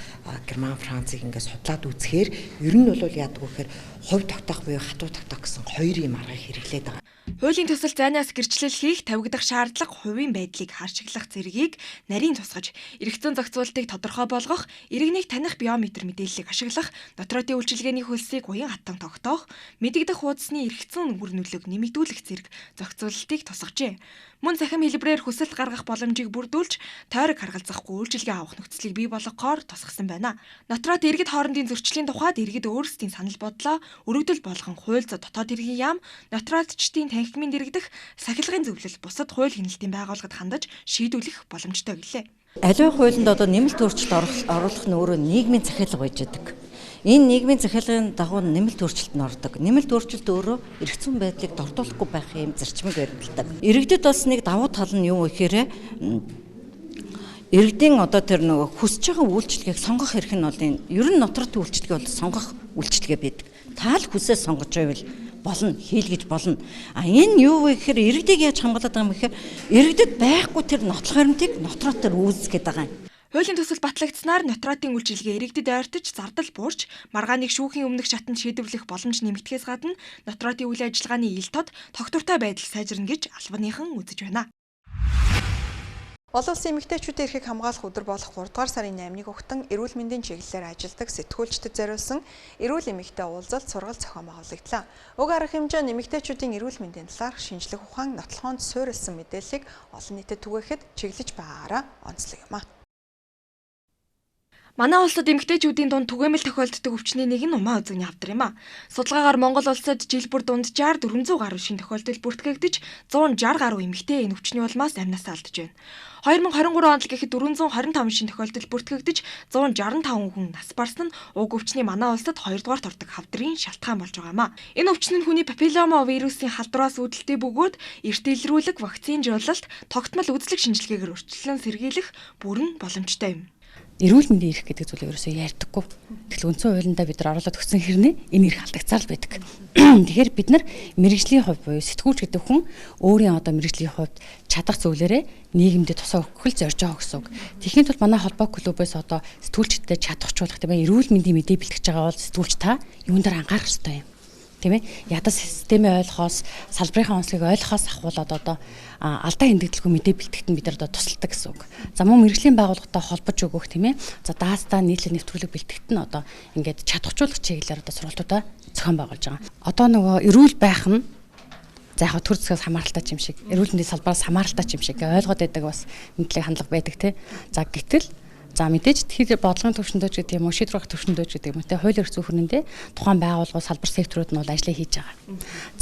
Герман, Францыг ингээд судлаад үзэхээр ер нь бол яадаг вэ гэхээр хувь тогтоох буюу хатуу тогтоох гэсэн хоёр юм аргыг хэрэглээд байгаа. Хуулийн төсөл зайнаас гэрчлэл хийх тавигдах шаардлага хувийн байдлыг харшиглах зэргийг нарийн тусгаж, эрх зүйн зохицуултыг тодорхой болгох, иргэнийг таних биометр мэдээллийг ашиглах, нотариатын үйлчилгээний хөлсийг уян хатан тогтоох, мэдэгдэх хуудасны эрх зүйн үр нөлөөг нэмэгдүүлэх зэрэг зохицуултыг тусгажээ. Мөн цахим хэлбэрээр хүсэлт гаргах боломжийг бүрдүүлж, тойрог харгалзахгүй үйлчилгээ авах нөхцөлийг бий болгохоор тусгасан байна. Нотариат иргэд хоорондын зөрчлийн тухайд иргэд өөрсдийн санал бодлоо өргөдөл болгон хууль зүйн дотоод хэргийн яам, нотариатчдын танхимын дэргэдэх сахилгын зөвлөл бусад хууль хяналтын байгууллагад хандаж шийдвэрлэх боломжтой гэлээ. Аливаа хуулинд одоо нэмэлт өөрчлөлт оруулах нь өөрөө нийгмийн захиалга байж байдаг. Энэ нийгмийн захиалгын дагуу нэмэлт өөрчлөлт нь ордог. Нэмэлт өөрчлөлт өөрөө эрх зүйн байдлыг дордуулахгүй байх юм зарчмыг баримталдаг. Иргэдэд бас нэг давуу тал нь юу гэхээр иргэдийн одоо тэр нөгөө хүсэж байгаа үйлчилгээг сонгох эрх нь бол энэ ер нь нотариатын үйлчилгээ бол сонгох үйлчилгээ байдаг. Та л хүсээ сонгож байвал болно, хийлгэж болно. А энэ юу вэ гэхээр иргэдийг яаж хамгаалаад байгаа юм гэхээр иргэдэд байхгүй тэр нотлох баримтыг нотариатаар үүсгэх гээд байгаа юм. Хуулийн төсөл батлагдсанаар нотариатын үйлчилгээ иргэдэд ойртож, зардал буурч, маргааныг шүүхийн өмнөх шатанд шийдвэрлэх боломж нэмэгдэхээс гадна нотариатын үйл ажиллагааны ил тод тогтвортой байдал сайжирна гэж албаныхан үзэж байна. Олон улсын эмэгтэйчүүдийн эрхийг хамгаалах өдөр болох 3 дугаар сарын 8-ны өгтөн эрүүл мэндийн чиглэлээр ажилладаг сэтгүүлчдэд зориулсан эрүүл эмэгтэй уулзалт сургалт зохион байгуулагдлаа. Уг арга хэмжээ нь эмэгтэйчүүдийн эрүүл мэндийн талаарх шинжлэх ухаан нотлохоонд суурилсан мэдээллийг олон нийтэд түгээхэд чиглэж байгаагаараа онцлог юм а. Манай улсад эмэгтэйчүүдийн дунд түгээмэл тохиолддог өвчний нэг нь умаа үзэгний хавдар юм а. Судалгаагаар Монгол улсад жил бүр дунджаар 400 гаруй шинэ тохиолдол бүртгэгдэж 160 гаруй эмэгтэй энэ өвчний улмаас амнасаа алдаж байна. 2023 онд л гэхэд 425 шинэ тохиолдол бүртгэгдэж 165 хүн нас барсан нь уг өвчний манай улсад 2 дугаарт ордог хавдрын шалтгаан болж байгаа юм а. Энэ өвчин нь хүний папиллома вирусын халдвараас үүдэлтэй бөгөөд эрт илрүүлэг, вакцинжуулалт, тогтмол үзлэг шинжилгээгээр өөрчлөн сэргийлэх бүрэн боломжтой юм. Эрүүл мэндийн эрх гэдэг зүйлийг ерөөсөө ярьдаггүй. Тэгэхээр үндсэн хуулиндаа бид нар оруулаад өгсөн хэрнээ энэ эрх алдагцаар л байдаг. Тэгэхээр бид нар мэрэгжлийн хувьд буюу сэтгүүлч гэдэг хүн өөрийн одоо мэрэгжлийн хувьд чадах зүйлээрээ нийгэмдээ тусаа өгөх л зорж байгаа гэсэн үг. Тэгэхийн тулд манай холбоо клубээс одоо сэтгүүлчдэд чадахжуулах тийм ээ эрүүл мэндийн мэдээ бэлтгэж байгаа бол сэтгүүлч та юун дээр анхаарах ёстой юм. Тийм ээ. Ядас системээ ойлгохоос, салбарынхаа онцлогийг ойлгохоос ахуулаад одоо алдаа хэмнэгдэлгүй мэдээ бэлтгэхэд нь бид нар одоо тусалдаг гэсэн үг. За мөн мэрэгжлийн байгууллагатай холбож өгөх тийм ээ. За даастаа нийтлэл нэвтрүүлэг бэлтгэхэд нь одоо ингээд чадахжуулах чиглэлээр одоо сургалтуудаа зохион байгуулж байгаа. Одоо нөгөө эрүүл байх нь за яг төр зэсгээс хамааралтай юм шиг, эрүүл мэндийн салбараас хамааралтай юм шиг ойлгоод байдаг бас мэдлэг хандлага байдаг тий. За гэтэл за За мэдээж тэр бодлогын төвшөндөө ч гэдэг юм уу, шийдвэр гаргах төвшөндөө ч гэдэг юм уу, тэ хууль эрх зүйн хүрээндээ тухайн байгууллагууд, салбар секторууд нь бол ажлаа хийж байгаа.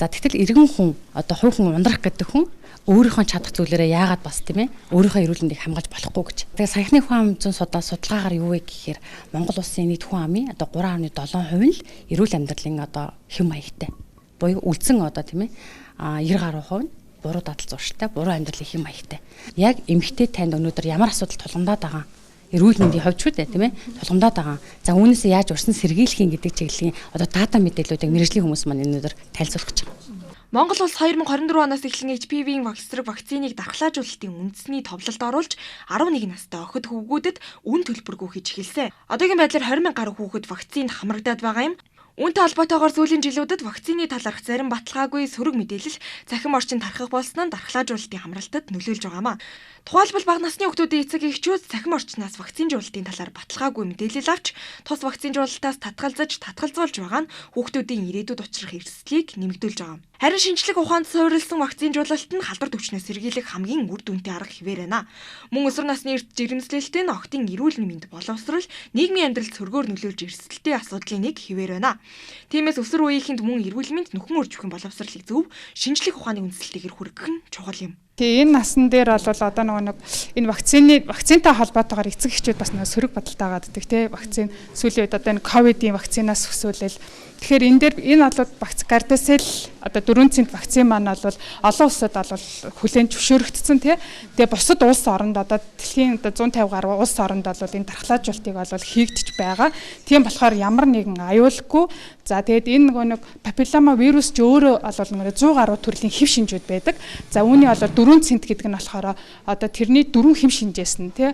За тэгтэл иргэн хүн, одоо хувь хүн ундрах гэдэг хүн өөрийнхөө чадах зүйлээрээ яагаад бас тийм өөрийнхөө эрүүл мэндийг хамгаалж болохгүй гэж. Тэгээ саяхны хүн ам зүйн судалгаагаар юу вэ гэхээр Монгол улсын нийт хүн амын одоо 3.7% нь л эрүүл амьдралын одоо хэм маягтай. Буюу үлдсэн одоо тийм 90 гаруй хувь нь буруу дадал зуршилтай, буруу амьдралын хэм маягтай. Яг эмэгтэй танд өнөөдөр ямар асуудал тулгамдаад байгаа эрүүл мэндийн хувьд шүү дээ тийм тулгамдаад байгаа. За үүнээсээ яаж урсан сэргийлэх юм гэдэг чиглэлийн одоо дата мэдээллүүдийг мэргэжлийн хүмүүс маань өнөөдөр танилцуулах гэж байгаа. Монгол улс 2024 оноос эхлэн HPV-ийн эсрэг вакциныг дархлаажуулалтын үндэсний товлолд оруулж 11 настай охид хүүгүүдэд үн төлбөргүй хийж эхэлсэн. Одоогийн байдлаар 20 мянган гаруй хүүхэд вакцинд хамрагдаад байгаа юм. Үүнтэй холбоотойгоор сүүлийн жилүүдэд вакцины талаарх зарим баталгаагүй сөрөг мэдээлэл цахим орчинд тархах болсон нь дархлаажуулалтын хамралтад нөлөөлж байгаамаа. Тухайлбал бага насны хүүхдүүдийн эцэг эхчүүд цахим орчноос вакцинжуулалтын талаар баталгаагүй мэдээлэл авч тус вакцинжуулалтаас татгалзаж татгалзуулж байгаа нь хүүхдүүдийн ирээдүйд учрах эрсдлийг нэмэгдүүлж байгаа. Харин шинжлэх ухаанд суурилсан вакцинжуулалт нь халдвар төвчнөөс сэргийлэх хамгийн үр дүнтэй арга хэвээр байна. Мөн өсвөр насны эрт жирэмслэлт нь охидын эрүүл мэнд боловсрол, нийгмийн амьдралд сөргөөр нөлөөлж эрсдэлтэй асуудлын нэг хэвээр байна. Тиймээс өсвөр үеийнхэнд мөн эрүүл мэнд нөхөн үржихэн боловсролыг зөв шинжлэх ухааны үндэслэлтэйгээр хүргэх нь чухал юм. Тэгээ энэ насан дээр бол одоо нөгөө нэг энэ вакцинтай холбоотойгоор эцэг эхчүүд бас нөгөө сөрөг бодолтой гаддаг тий вакцин сүүлийн үед одоо энэ ковидын вакцинаас өсөөлөл. Тэгэхээр энэ дээр энэ бол Гардасил одоо 4 цент вакцин маань бол олон улсад бол хүлээн зөвшөөрөгдсөн тий. Тэгээ бусад улс оронд одоо дэлхийн одоо 150 гаруй улс оронд бол энэ дархлаажуулалтыг бол хийгдэж байгаа. Тийм болохоор ямар нэгэн аюулгүй. За тэгээд энэ нөгөө нэг папиллома вирус ч өөрөө бол нөгөө 100 гаруй төрлийн хэв шинжүүд байдаг. За үүний бол 4 цент гэдэг нь болохоор одоо тэрний 4 хэв шинжээс нь тий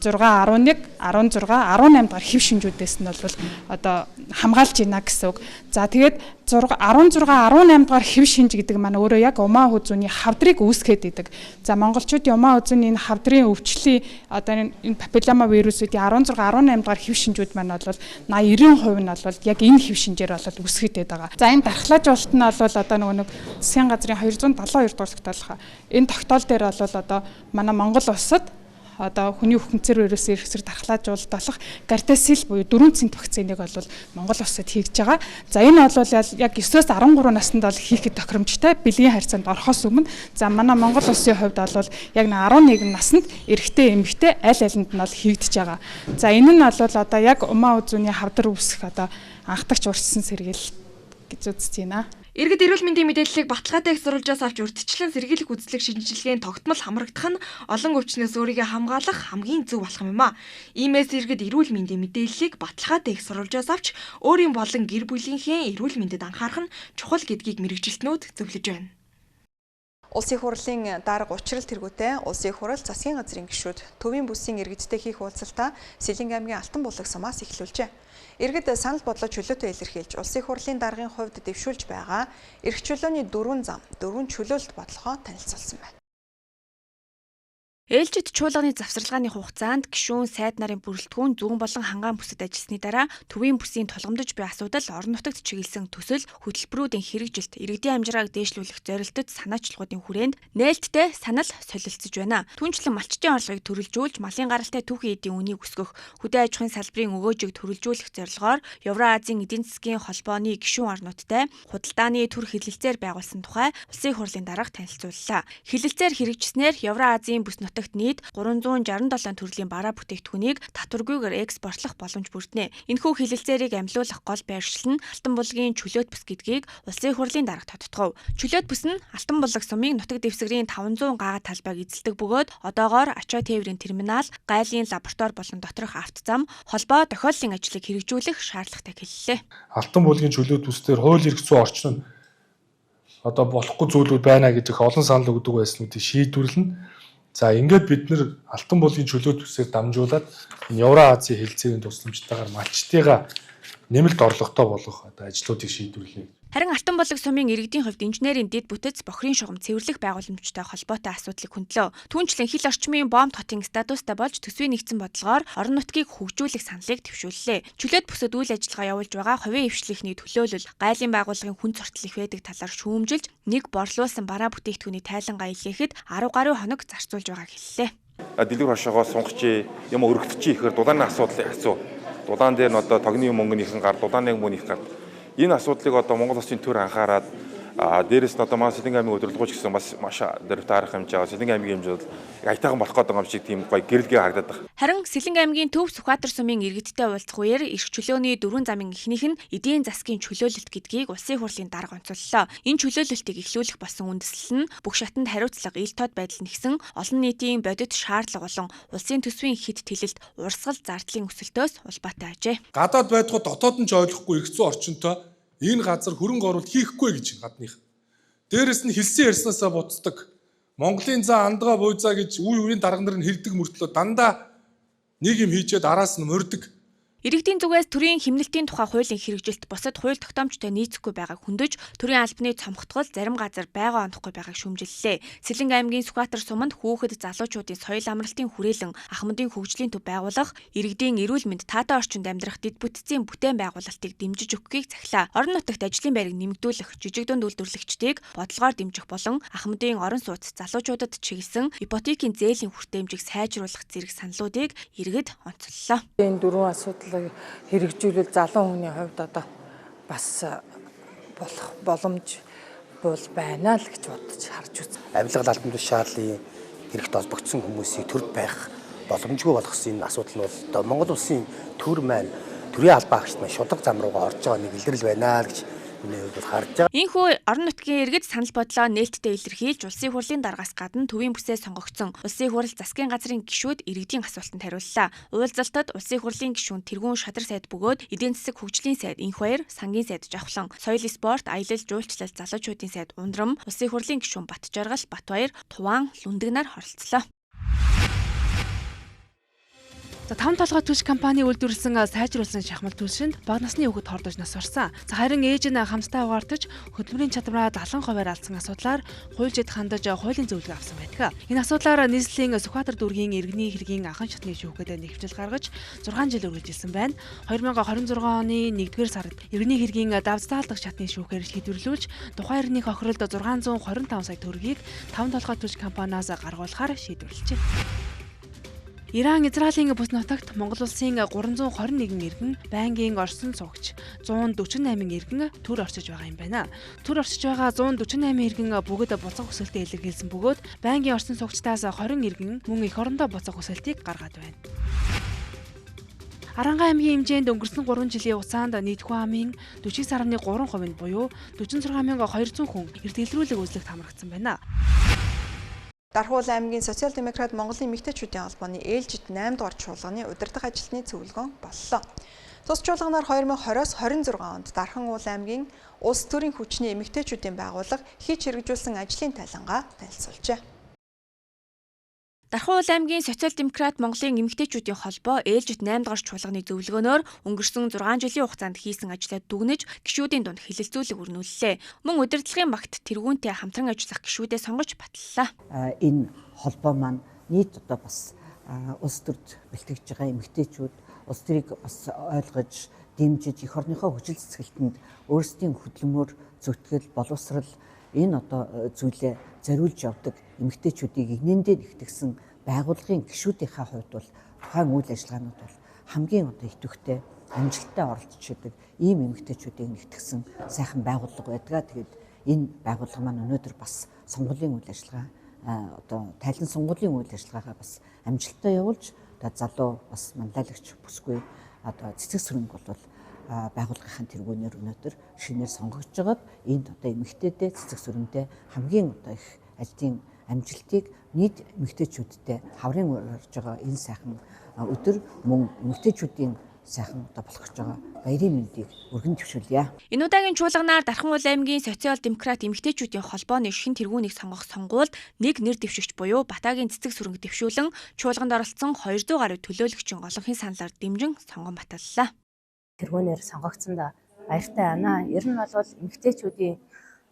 6, 11, 16, 18 дахь хэв шинжүүдээс нь бол одоо хамгаалж байна гэсэн үг. За тэгээд 16, 18 дахь хэв шинж гэдэг маань өөрөө яг умаа хүзүүний хавдрыг үүсгээд идэг. За монголчуудын умаа хүзүүний энэ хавдрын өвчлийн одоо энэ папиллома вирусүүдийн 16, 18 дахь хэв шинжүүд маань бол 80, 90% нь бол яг энэ хэв шинжээр бол үүсгээд байгаа. За энэ дархлаажуулалт нь бол одоо нөгөө нэг засгийн газрын 272 дугаар тогтоолох. Энэ тогтоол дээр бол одоо манай Монгол улсад одоо хүний үхэмцэр вирус эсрэг дархлаажуулалт болох Гардасил буюу 4 цент вакциныг бол Монгол улсад хийж байгаа. За энэ бол яг 9-өөс 13 наснд бол хийхэд тохиромжтой бэлгийн харьцаанд орохоос өмнө. За манай Монгол улсын хувьд бол яг 11 наснд эрэгтэй эмэгтэй аль алинд нь бол хийгдэж байгаа. За энэ нь бол одоо яг умаа үзүүний хавдар үүсэх одоо анхдагч урьдчилан сэргийлэл гэж үзэж байна. Иргэд эрүүл мэндийн мэдээллийг баталгаатай их сурвалжаас авч урьдчилан сэргийлэх үзлэг шинжилгээнд тогтмол хамрагдах нь олон өвчнөөс өөрийгөө хамгаалах хамгийн зөв алхам юм а. Иймээс иргэд эрүүл мэндийн мэдээллийг баталгаатай их сурвалжаас авч өөрийн болон гэр бүлийнхээ эрүүл мэндэд анхаарах нь чухал гэдгийг мэргэжилтнүүд зөвлөж байна. Улсын хурлын дарга учрал тэргүүтэй Улсын хурал засгийн газрын гишүүд төвийн бүсийн иргэдтэй хийх уулзалтаа Сэлэнг аймгийн Алтан булаг сумаас эхлүүлжээ. Иргэд санал бодлоо чөлөөтэй илэрхийлж Улсын хурлын даргын хувьд дэвшүүлж байгаа эрх чөлөөний 4 зам, 4 чөлөөлөлт бодлогоо танилцуулсан байна. Ээлжид чуулганы завсарлагын хугацаанд гишүүн сайд нарын бүрэлдэхүүн зүүн болон хангаан бүсэд ажилласны дараа төвийн бүсийн тулгамдж буй асуудал орон нутагт чиглэсэн төсөл хөтөлбөрүүдийн хэрэгжилт, иргэдийн амжиргааг дээшлүүлэх зорилтод санаачлагуудын хүрээнд нээлттэй санал солилцож байна. Түүнчлэн малчдын орлогыг төрөлжүүлж малын гаралтай түүхийн эдийн үнийг өсгөх, хөдөө аж ахуйн салбарын өгөөжийг төрөлжүүлэх зорилгоор Евроазийн эдийн засгийн холбооны гишүүн орнуудтай худалдааны төр хэлэлцээр байгуулсан тухай Улсын хурлын дарга танилцууллаа. Хэлэлцээр хэрэгжснээр Евроазийн бүс нутагт нийт 367 төрлийн бараа бүтээгдэхүүнийг татваргүйгээр экспортлох боломж бүрднэ. Энэхүү хэлэлцээрийг амлуулах гол байршил нь Алтан булгийн чөлөөт бүс гэдгийг Улсын хурлын дарга тодтгов. Чөлөөт бүс нь Алтан булаг сумын нутаг дэвсгэрийн 500 гаа талбайг эзэлдэг бөгөөд одоогоор ачаа тээврийн терминал, гайлын лаборатори болон доторх автозам, холбоо тохиоллын ажлыг хэрэгжүүлэх шаардлагатай хэллээ. Алтан булгийн чөлөөт бүс дээр хууль эрх зүйн орчин нь одоо болохгүй зүйлүүд байна гэж их олон санал өгдөг байснуудыг шийдвэрлэнэ. За ингээд бид нэр Алтан булгийн чөлөөт бүсээр дамжуулаад энэ Евроазийн хэлэлцээний тусламжтайгаар малчдыгаа нэмэлт орлоготой болгох одоо ажлуудыг шийдвэрлэе. Харин Алтан булаг сумын иргэдийн хувьд инженерийн дэд бүтэц бохирын шугам цэвэрлэх байгууламжтай холбоотой асуудлыг хөндлөө. Түүнчлэн хил орчмын бомб хотын статустай болж төсвийн нэгдсэн бодлогоор орон нутгийг хөгжүүлэх саналыг дэвшүүллээ. Чөлөөт бүсэд үйл ажиллагаа явуулж байгаа хувийн хвшлийнхний төлөөлөл, гайлын байгууллагын хүн зортол их байдаг талаар шүүмжилж, нэг борлуулсан бараа бүтээгдэхүүний тайлангаа илгээхэд 10 гаруй хоног зарцуулж байгааг хэллээ. Дэлгүр хошоогоо сунгачи юм өргөтчи ихээр дулааны асуудал хэцүү. Дулаан дээр нь одоо тогны мөнгөнийхэн гар, дулааны мөнгөнийх гар. Энэ асуудлыг одоо Монгол Улсын төр анхаарад, дээрэс нь одоо манай Сэлэнгэ аймгийн удирдлагууч гэсэн бас маш дөрвтэй арга хэмжээ, Сэлэнгэ аймгийн хэмжээ бол аятайхан болох гэдэг юм шиг тийм гоё гэрэлгээ харагдаад байна. Харин Сэлэнгэ аймгийн Төв Сүхбаатар сумын иргэдтэй уулзах үеэр эрх чөлөөний дөрвөн замын эхнийх нь эдийн засгийн чөлөөлөлт гэдгийг Улсын хурлын дарга онцоллоо. Энэ чөлөөлөлтийг эхлүүлэх болсон үндэслэл нь бүх шатанд хариуцлага, ил тод байдал нэгсэн олон нийтийн бодит шаардлага болон улсын төсвийн хэд тэлэлт урсгал зардлын өсөлтөөс улбаатай ажээ. Гадаад байдгаа дотоод нь ч ойлгохгүй их зүүн орчинтой энэ газар хөрөнгө оруулалт хийхгүй гэж гадных. Дээрэс нь хэлсэн ярьснаасаа буцдаг. Монголын заа андгаа буйзаа гэж үе үеийн дарга нар нь хэлдэг мөртлөө дандаа нэг юм хийчээд араас нь морьдог. Иргэдийн зүгээс төрийн хэмнэлтийн тухай хуулийн хэрэгжилт бусад хууль тогтоомжтой нийцэхгүй байгааг хөндөж, төрийн албаны цомготгол зарим газар байгаа онохгүй байгааг шүүмжиллээ. Сэлэнгэ аймгийн Сүхбаатар суманд хүүхэд залуучуудын соёл амралтын хүрээлэн, ахмадын хөгжлийн төв байгуулах, иргэдийн эрүүл мэнд, таатай орчинд амьдрах дэд бүтцийн бүтээн байгуулалтыг дэмжиж өгөхийг захилаа. Орон нутагт ажлын байрыг нэмэгдүүлэх, жижиг дунд үйлдвэрлэгчдийг бодлогоор дэмжих болон ахмадын орон сууц залуучуудад чиглэсэн ипотекийн зээлийн хүртээмжийг сайжруулах зэрэг саналуудыг иргэд онцоллоо. Энэ дөрвөн асуудал хэрэгжүүлвэл залуу хүний хувьд одоо бас болох боломж бол байна л гэж бодож харж үзсэн. Авилгал албан тушаалын хэрэгт холбогдсон хүмүүсийг төрд байх боломжгүй болгосон энэ асуудал нь бол одоо Монгол улсын төр маань төрийн албан агчид маань шударга зам руугаа орж байгаа нэг илрэл байна л гэж миний хувьд бол харж байгаа. Ийхүү орон нутгийн иргэд санал бодлоо нээлттэй илэрхийлж улсын хурлын даргаас гадна төвийн бүсээ сонгогдсон улсын хурал засгийн газрын гишүүд иргэдийн асуултанд хариуллаа. Уулзалтад улсын хурлын гишүүн Тэргүүн Шадар сайд бөгөөд эдийн засаг хөгжлийн сайд Инх Баяр, сангийн сайд Жавхлан, соёл спорт, аялал жуулчлал залуучуудын сайд Ундрам, улсын хурлын гишүүн Батжаргал, Батбаяр, Туваан, Лүндэгнар оролцлоо. За 5 толгой түлш компани үйлдвэрлэсэн сайжруулсан шахмал түлшинд бага насны хүүхэд хордож нас барсан. За харин ээж нь хамтдаа угаартаж хөдөлмөрийн чадвараа 70%-аар алдсан асуудлаар хуульчид хандаж хуулийн зөвлөгөө авсан байдаг. Энэ асуудлаар нийслэлийн Сүхбаатар дүүргийн иргэний хэргийн анхан шатны шүүхэд нэвчлэл гаргаж 6 жил үргэлжилсэн байна. 2026 оны 1-р сард иргэний хэргийн давздаалдах шатны шүүхээр шийдвэрлүүлж тухайн иргэний хохиролд 625 сая төгрөгийг 5 толгой түлш компаниас гаргуулахар шийдвэрлэжээ. Иран Израилийн бүс нутагт Монгол улсын 321 иргэн байнгын орсон суугч 148 иргэн төр орчиж байгаа юм байна. Төр орчиж байгаа 148 иргэн бүгд буцах хүсэлтээ илэрхийлсэн бөгөөд байнгын орсон суугчдаас 20 иргэн мөн эх орондоо буцах хүсэлтийг гаргаад байна. Аранга аймгийн хэмжээнд өнгөрсөн 3 жилийн хугацаанд нийт хүн амын 49.3% нь буюу 46200 хүн эрт илрүүлэг үзлэгт хамрагдсан байна. Дархуул аймгийн Социал Демократ Монголын эмэгтэйчүүдийн холбооны ээлжид 8 дугаар чуулганы удирдах ажилтны зөвлөгөөн боллоо. Тус чуулганаар 2020-оос 26 онд Дархан уул аймгийн улс төрийн хүчний эмэгтэйчүүдийн байгууллага хийж хэрэгжүүлсэн ажлын тайлангаа танилцуулжээ. Дархан уул аймгийн Социал Демократ Монголын эмэгтэйчүүдийн холбоо ээлжит 8 дугаар чуулганы зөвлөгөөнөөр өнгөрсөн 6 жилийн хугацаанд хийсэн ажлаа дүгнэж гишүүдийн дунд хэлэлцүүлэг өрнүүллээ. Мөн удирдлагын багт тэргүүнтэй хамтран ажиллах гишүүдээ сонгож баталлаа. Энэ холбоо маань нийт одоо бас улс төрд бэлтгэж байгаа эмэгтэйчүүд улс төрийг бас ойлгож дэмжиж эх орныхоо хүчил цэцгэлтэнд өөрсдийн хөдөлмөр, зүтгэл, боловсрал энэ одоо зүйлээ зориулж явдаг эмэгтэйчүүдийг эгнэндээ нэгтгэсэн байгууллагын гишүүдийнхээ хувьд бол тухайн үйл ажиллагаанууд бол хамгийн одоо идэвхтэй амжилттай оролцож идэг ийм эмэгтэйчүүдийг нэгтгэсэн сайхан байгууллага байдаг. Тэгээд энэ байгууллага маань өнөөдөр бас сонгуулийн үйл ажиллагаа одоо тайлан сонгуулийн үйл ажиллагаагаа бас амжилттай явуулж одоо залуу бас манлайлагч бүсгүй одоо цэцэг сүрэнг бол байгууллагын тэргүүнээр өнөөдөр шинээр сонгогдож байгаад энд одоо эмэгтэйдээ цэцэг сүрэнтэй хамгийн одоо их ажлын амжилтыг нийт эмэгтэйчүүдтэй хаврын урьж байгаа энэ сайхан өдөр мөн эмэгтэйчүүдийн сайхан одоо болох гэж байгаа баярын мэндийг өргөн дэвшүүлье. Энэ удаагийн чуулганаар Дархан уул аймгийн Социал Демократ эмэгтэйчүүдийн холбооны шинэ тэргүүнийг сонгох сонгуульд нэг нэр дэвшигч буюу Батагийн цэцэг сүрэнг дэвшүүлэн чуулганд оролцсон 200 гаруй төлөөлөгчийн олонхын саналаар дэмжин сонгон баталлаа. Тэргүүнээр сонгогдсондоо баяртай байна. Ер нь бол эмэгтэйчүүдийн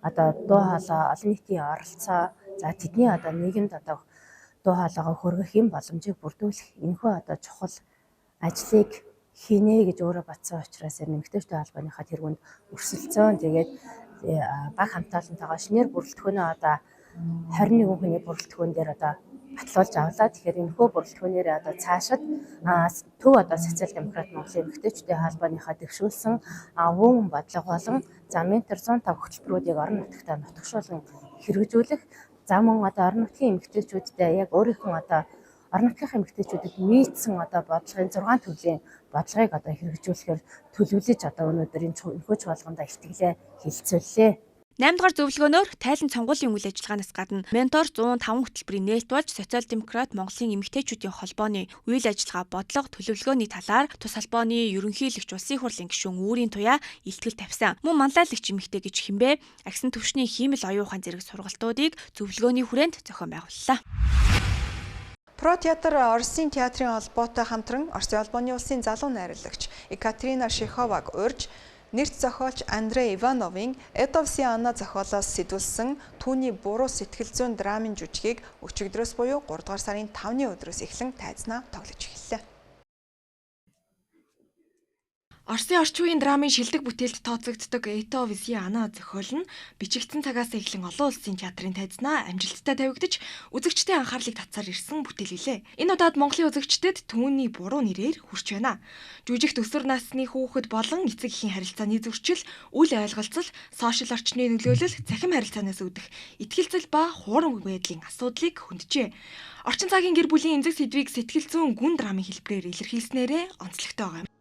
одоо дуу хоолой, олон нийтийн оролцоо, за тэдний одоо нийгэмд одоо дуу хоолойгоо хөргөх юм боломжийг бүрдүүлэх энэхүү одоо чухал ажлыг хийнэ гэж өөрөө бодсон учраас эмэгтэйчүүдийн холбооныхаа тэргуунд өрсөлдсөн. Тэгээд баг хамтаалантайгаа шинээр бүрэлдэхүүнээ одоо 21 хүний бүрэлдэхүүн дээр одоо батлуулж авлаа. Тэгэхээр энэхүү бүрэлдэхүүнээр одоо цаашид төв одоо социал демократ Монголын эмэгтэйчүүдийн холбооныхоо дэвшүүлсэн вүүн бодлого болон за ментор 105 хөтөлбөрүүдийг орон нутагтаа нутагшуулан хэрэгжүүлэх, за мөн одоо орон нутгийн эмэгтэйчүүдтэй яг өөрийнхөө одоо орон нутгийнхаа эмэгтэйчүүдэд нийцсэн одоо бодлогын 6 төрлийн бодлогыг одоо хэрэгжүүлэхээр төлөвлөж одоо өнөөдөр энэ энэхүү чуулгандаа илтгэлээ хэлцүүллээ. 8 дугаар зөвлөгөөнөөр тайлан сонгуулийн үйл ажиллагаанаас гадна ментор 105 хөтөлбөрийн нээлт болж социал демократ Монголын эмэгтэйчүүдийн холбооны үйл ажиллагаа, бодлого, төлөвлөгөөний талаар тус холбооны ерөнхийлөгч улсын хурлын гишүүн Үүрийн Туяа илтгэл тавьсан. Мөн манлайлагч эмэгтэй гэж хинбэ агсан түвшний хиймэл оюун ухаан зэрэг сургалтуудыг зөвлөгөөний хүрээнд зохион байгууллаа. Про театр Оросын театрын холбоотой хамтран Оросын холбооны улсын залуу найруулагч Екатерина Шиховаг урьж нэрт зохиолч Андрей Ивановын Эдовси Анна зохиолоос сэтгүүлсэн түүний буруу сэтгэл зүйн драмын жүжигийг өчигдрөөс буюу 3 дугаар сарын 5-ны өдрөөс эхлэн тайзнаа тоглож эхэллээ. Оросын орчин үеийн драмын шилдэг бүтээлд тооцогддог Ето Виси Ана зохиол нь бичигдсэн цагаас эхлэн олон улсын театрын тайзнаа амжилттай тавигдаж үзэгчдийн анхаарлыг татсаар ирсэн бүтээл билээ. Энэ удаад Монголын үзэгчдэд түүний буруу нэрээр хүрч байна. Жүжигт өсвөр насны хүүхэд болон эцэг эхийн харилцааны зөрчил, үл ойлголцол, сошиал орчны нөлөөлөл, цахим харилцаанаас үүдэх итгэлцэл ба хуурамгүй байдлын асуудлыг хөнджээ. Орчин цагийн гэр бүлийн эмзэг сэдвийг сэтгэл зүйн гүн драмын хэлбэрээр илэрхийлснээрээ онцлогтой байгаа юм.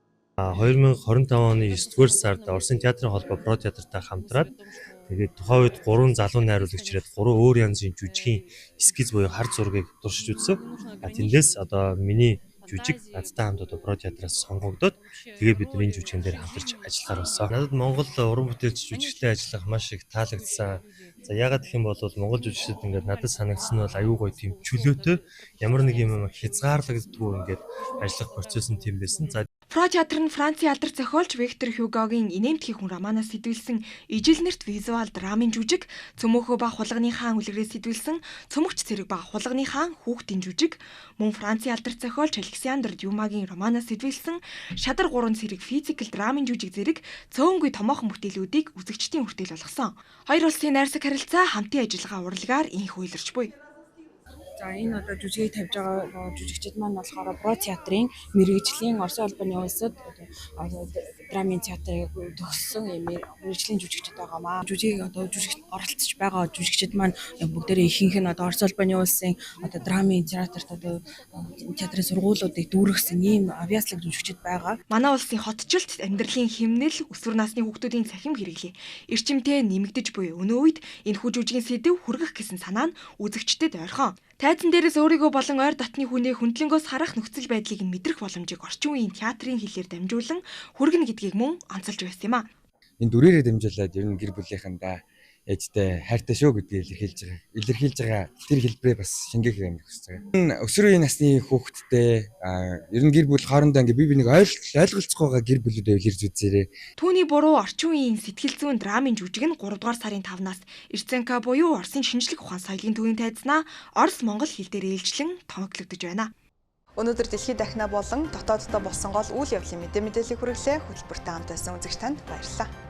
2025 оны 9-р сард Оросын театрын холбоо Про театртай хамтраад тэгээд тухайн үед 3 залуу найруулагч ирээд 3 өөр янзын жүжигийн эскиз буюу хар зургийг туршиж үзсэн. Тэндээс одоо миний жүжиг надтай хамт одоо Про театраас сонгогдоод тэгээд бид нар энэ жүжигэн дээр хамтарч ажиллахаар болсон. Надад Монгол уран бүтээлч жүжигчтэй ажиллах маш их таалагдсан. За яагаад гэх юм бол Монгол жүжигчид ингээд надад санагдсан нь бол аюу гоё тийм чөлөөтэй ямар нэг юм хязгаарлагддаггүй ингээд ажиллах процесс нь тийм байсан. За Про театр нь Францын алдарт зохиолч Виктор Хюгогийн Инээмтгий хүн романаас сэтгүүлсэн ижил нэрт визуал драмын жүжиг, Цөмөөхөө ба Хулганы хаан үлгэрээс сэтгүүлсэн Цөмөгч цэрэг ба Хулганы хаан хүүхдийн жүжиг, мөн Францын алдарт зохиолч Александр Дюмагийн романаас сэтгүүлсэн Шадар гурван цэрэг физикал драмын жүжиг зэрэг цөөнгүй томоохон бүтээлүүдийг үзэгчдийн хүртээл болгосон. Хоёр улсын найрсаг харилцаа хамтын ажиллагаа урлагаар инх үйлэрч буй. За энэ одоо жүжигийг тавьж байгаа жүжигчид маань болохоор Про театрын мэргэжлийн Оросын холбооны улсад драмын театрыг төгссөн юм мэргэжлийн жүжигчид байгаамаа. Жүжигийг одоо жүжигт оролцож байгаа жүжигчид маань бүгдээрээ ихэнх нь одоо Оросын холбооны улсын одоо драмын театрт одоо театрын сургуулиудыг дүүргэсэн ийм авьяаслаг жүжигчид байгаа. Манай улсын хотчлт амьдралын химнэл, өсвөр насны хүүхдүүдийн цахим хэрэглээ эрчимтэй нэмэгдэж буй өнөө үед энэхүү жүжигийн сэдэв хүргэх гэсэн санаа нь үзэгчдэд ойрхон. Тайзан дээрээс өөрийгөө болон ойр дотны хүнээ хөндлөнгөөс харах нөхцөл байдлыг нь мэдрэх боломжийг орчин үеийн театрын хэлээр дамжуулан хүргэнэ гэдгийг мөн онцолж байсан юм а. Энэ дүрээрээ дамжуулаад ер нь гэр бүлийнхэндээ ээжтэй хайртай шүү гэдгийг илэрхийлж байгаа тэр хэлбэрээ бас шингээх юм хүсэж байгаа. Энэ өсвөр үеийн насны хүүхэдтэй ер нь гэр бүл хоорондоо ингээ бие биенийг ойлголцох байгаа гэр бүлүүд байвал ирж үзээрэй. Түүний буруу орчин үеийн сэтгэл зүйн драмын жүжиг нь 3 дугаар сарын 5-наас Ирценка буюу Оросын шинжлэх ухаан соёлын төвийн тайзнаа Орос Монгол хэл дээр ээлжлэн тоглогдож байна. Өнөөдөр дэлхийд дахина болон дотооддоо болсон гол үйл явдлын мэдээллийг хүргэлээ. Хөтөлбөртэй хамт байсан үзэгч танд баярлалаа.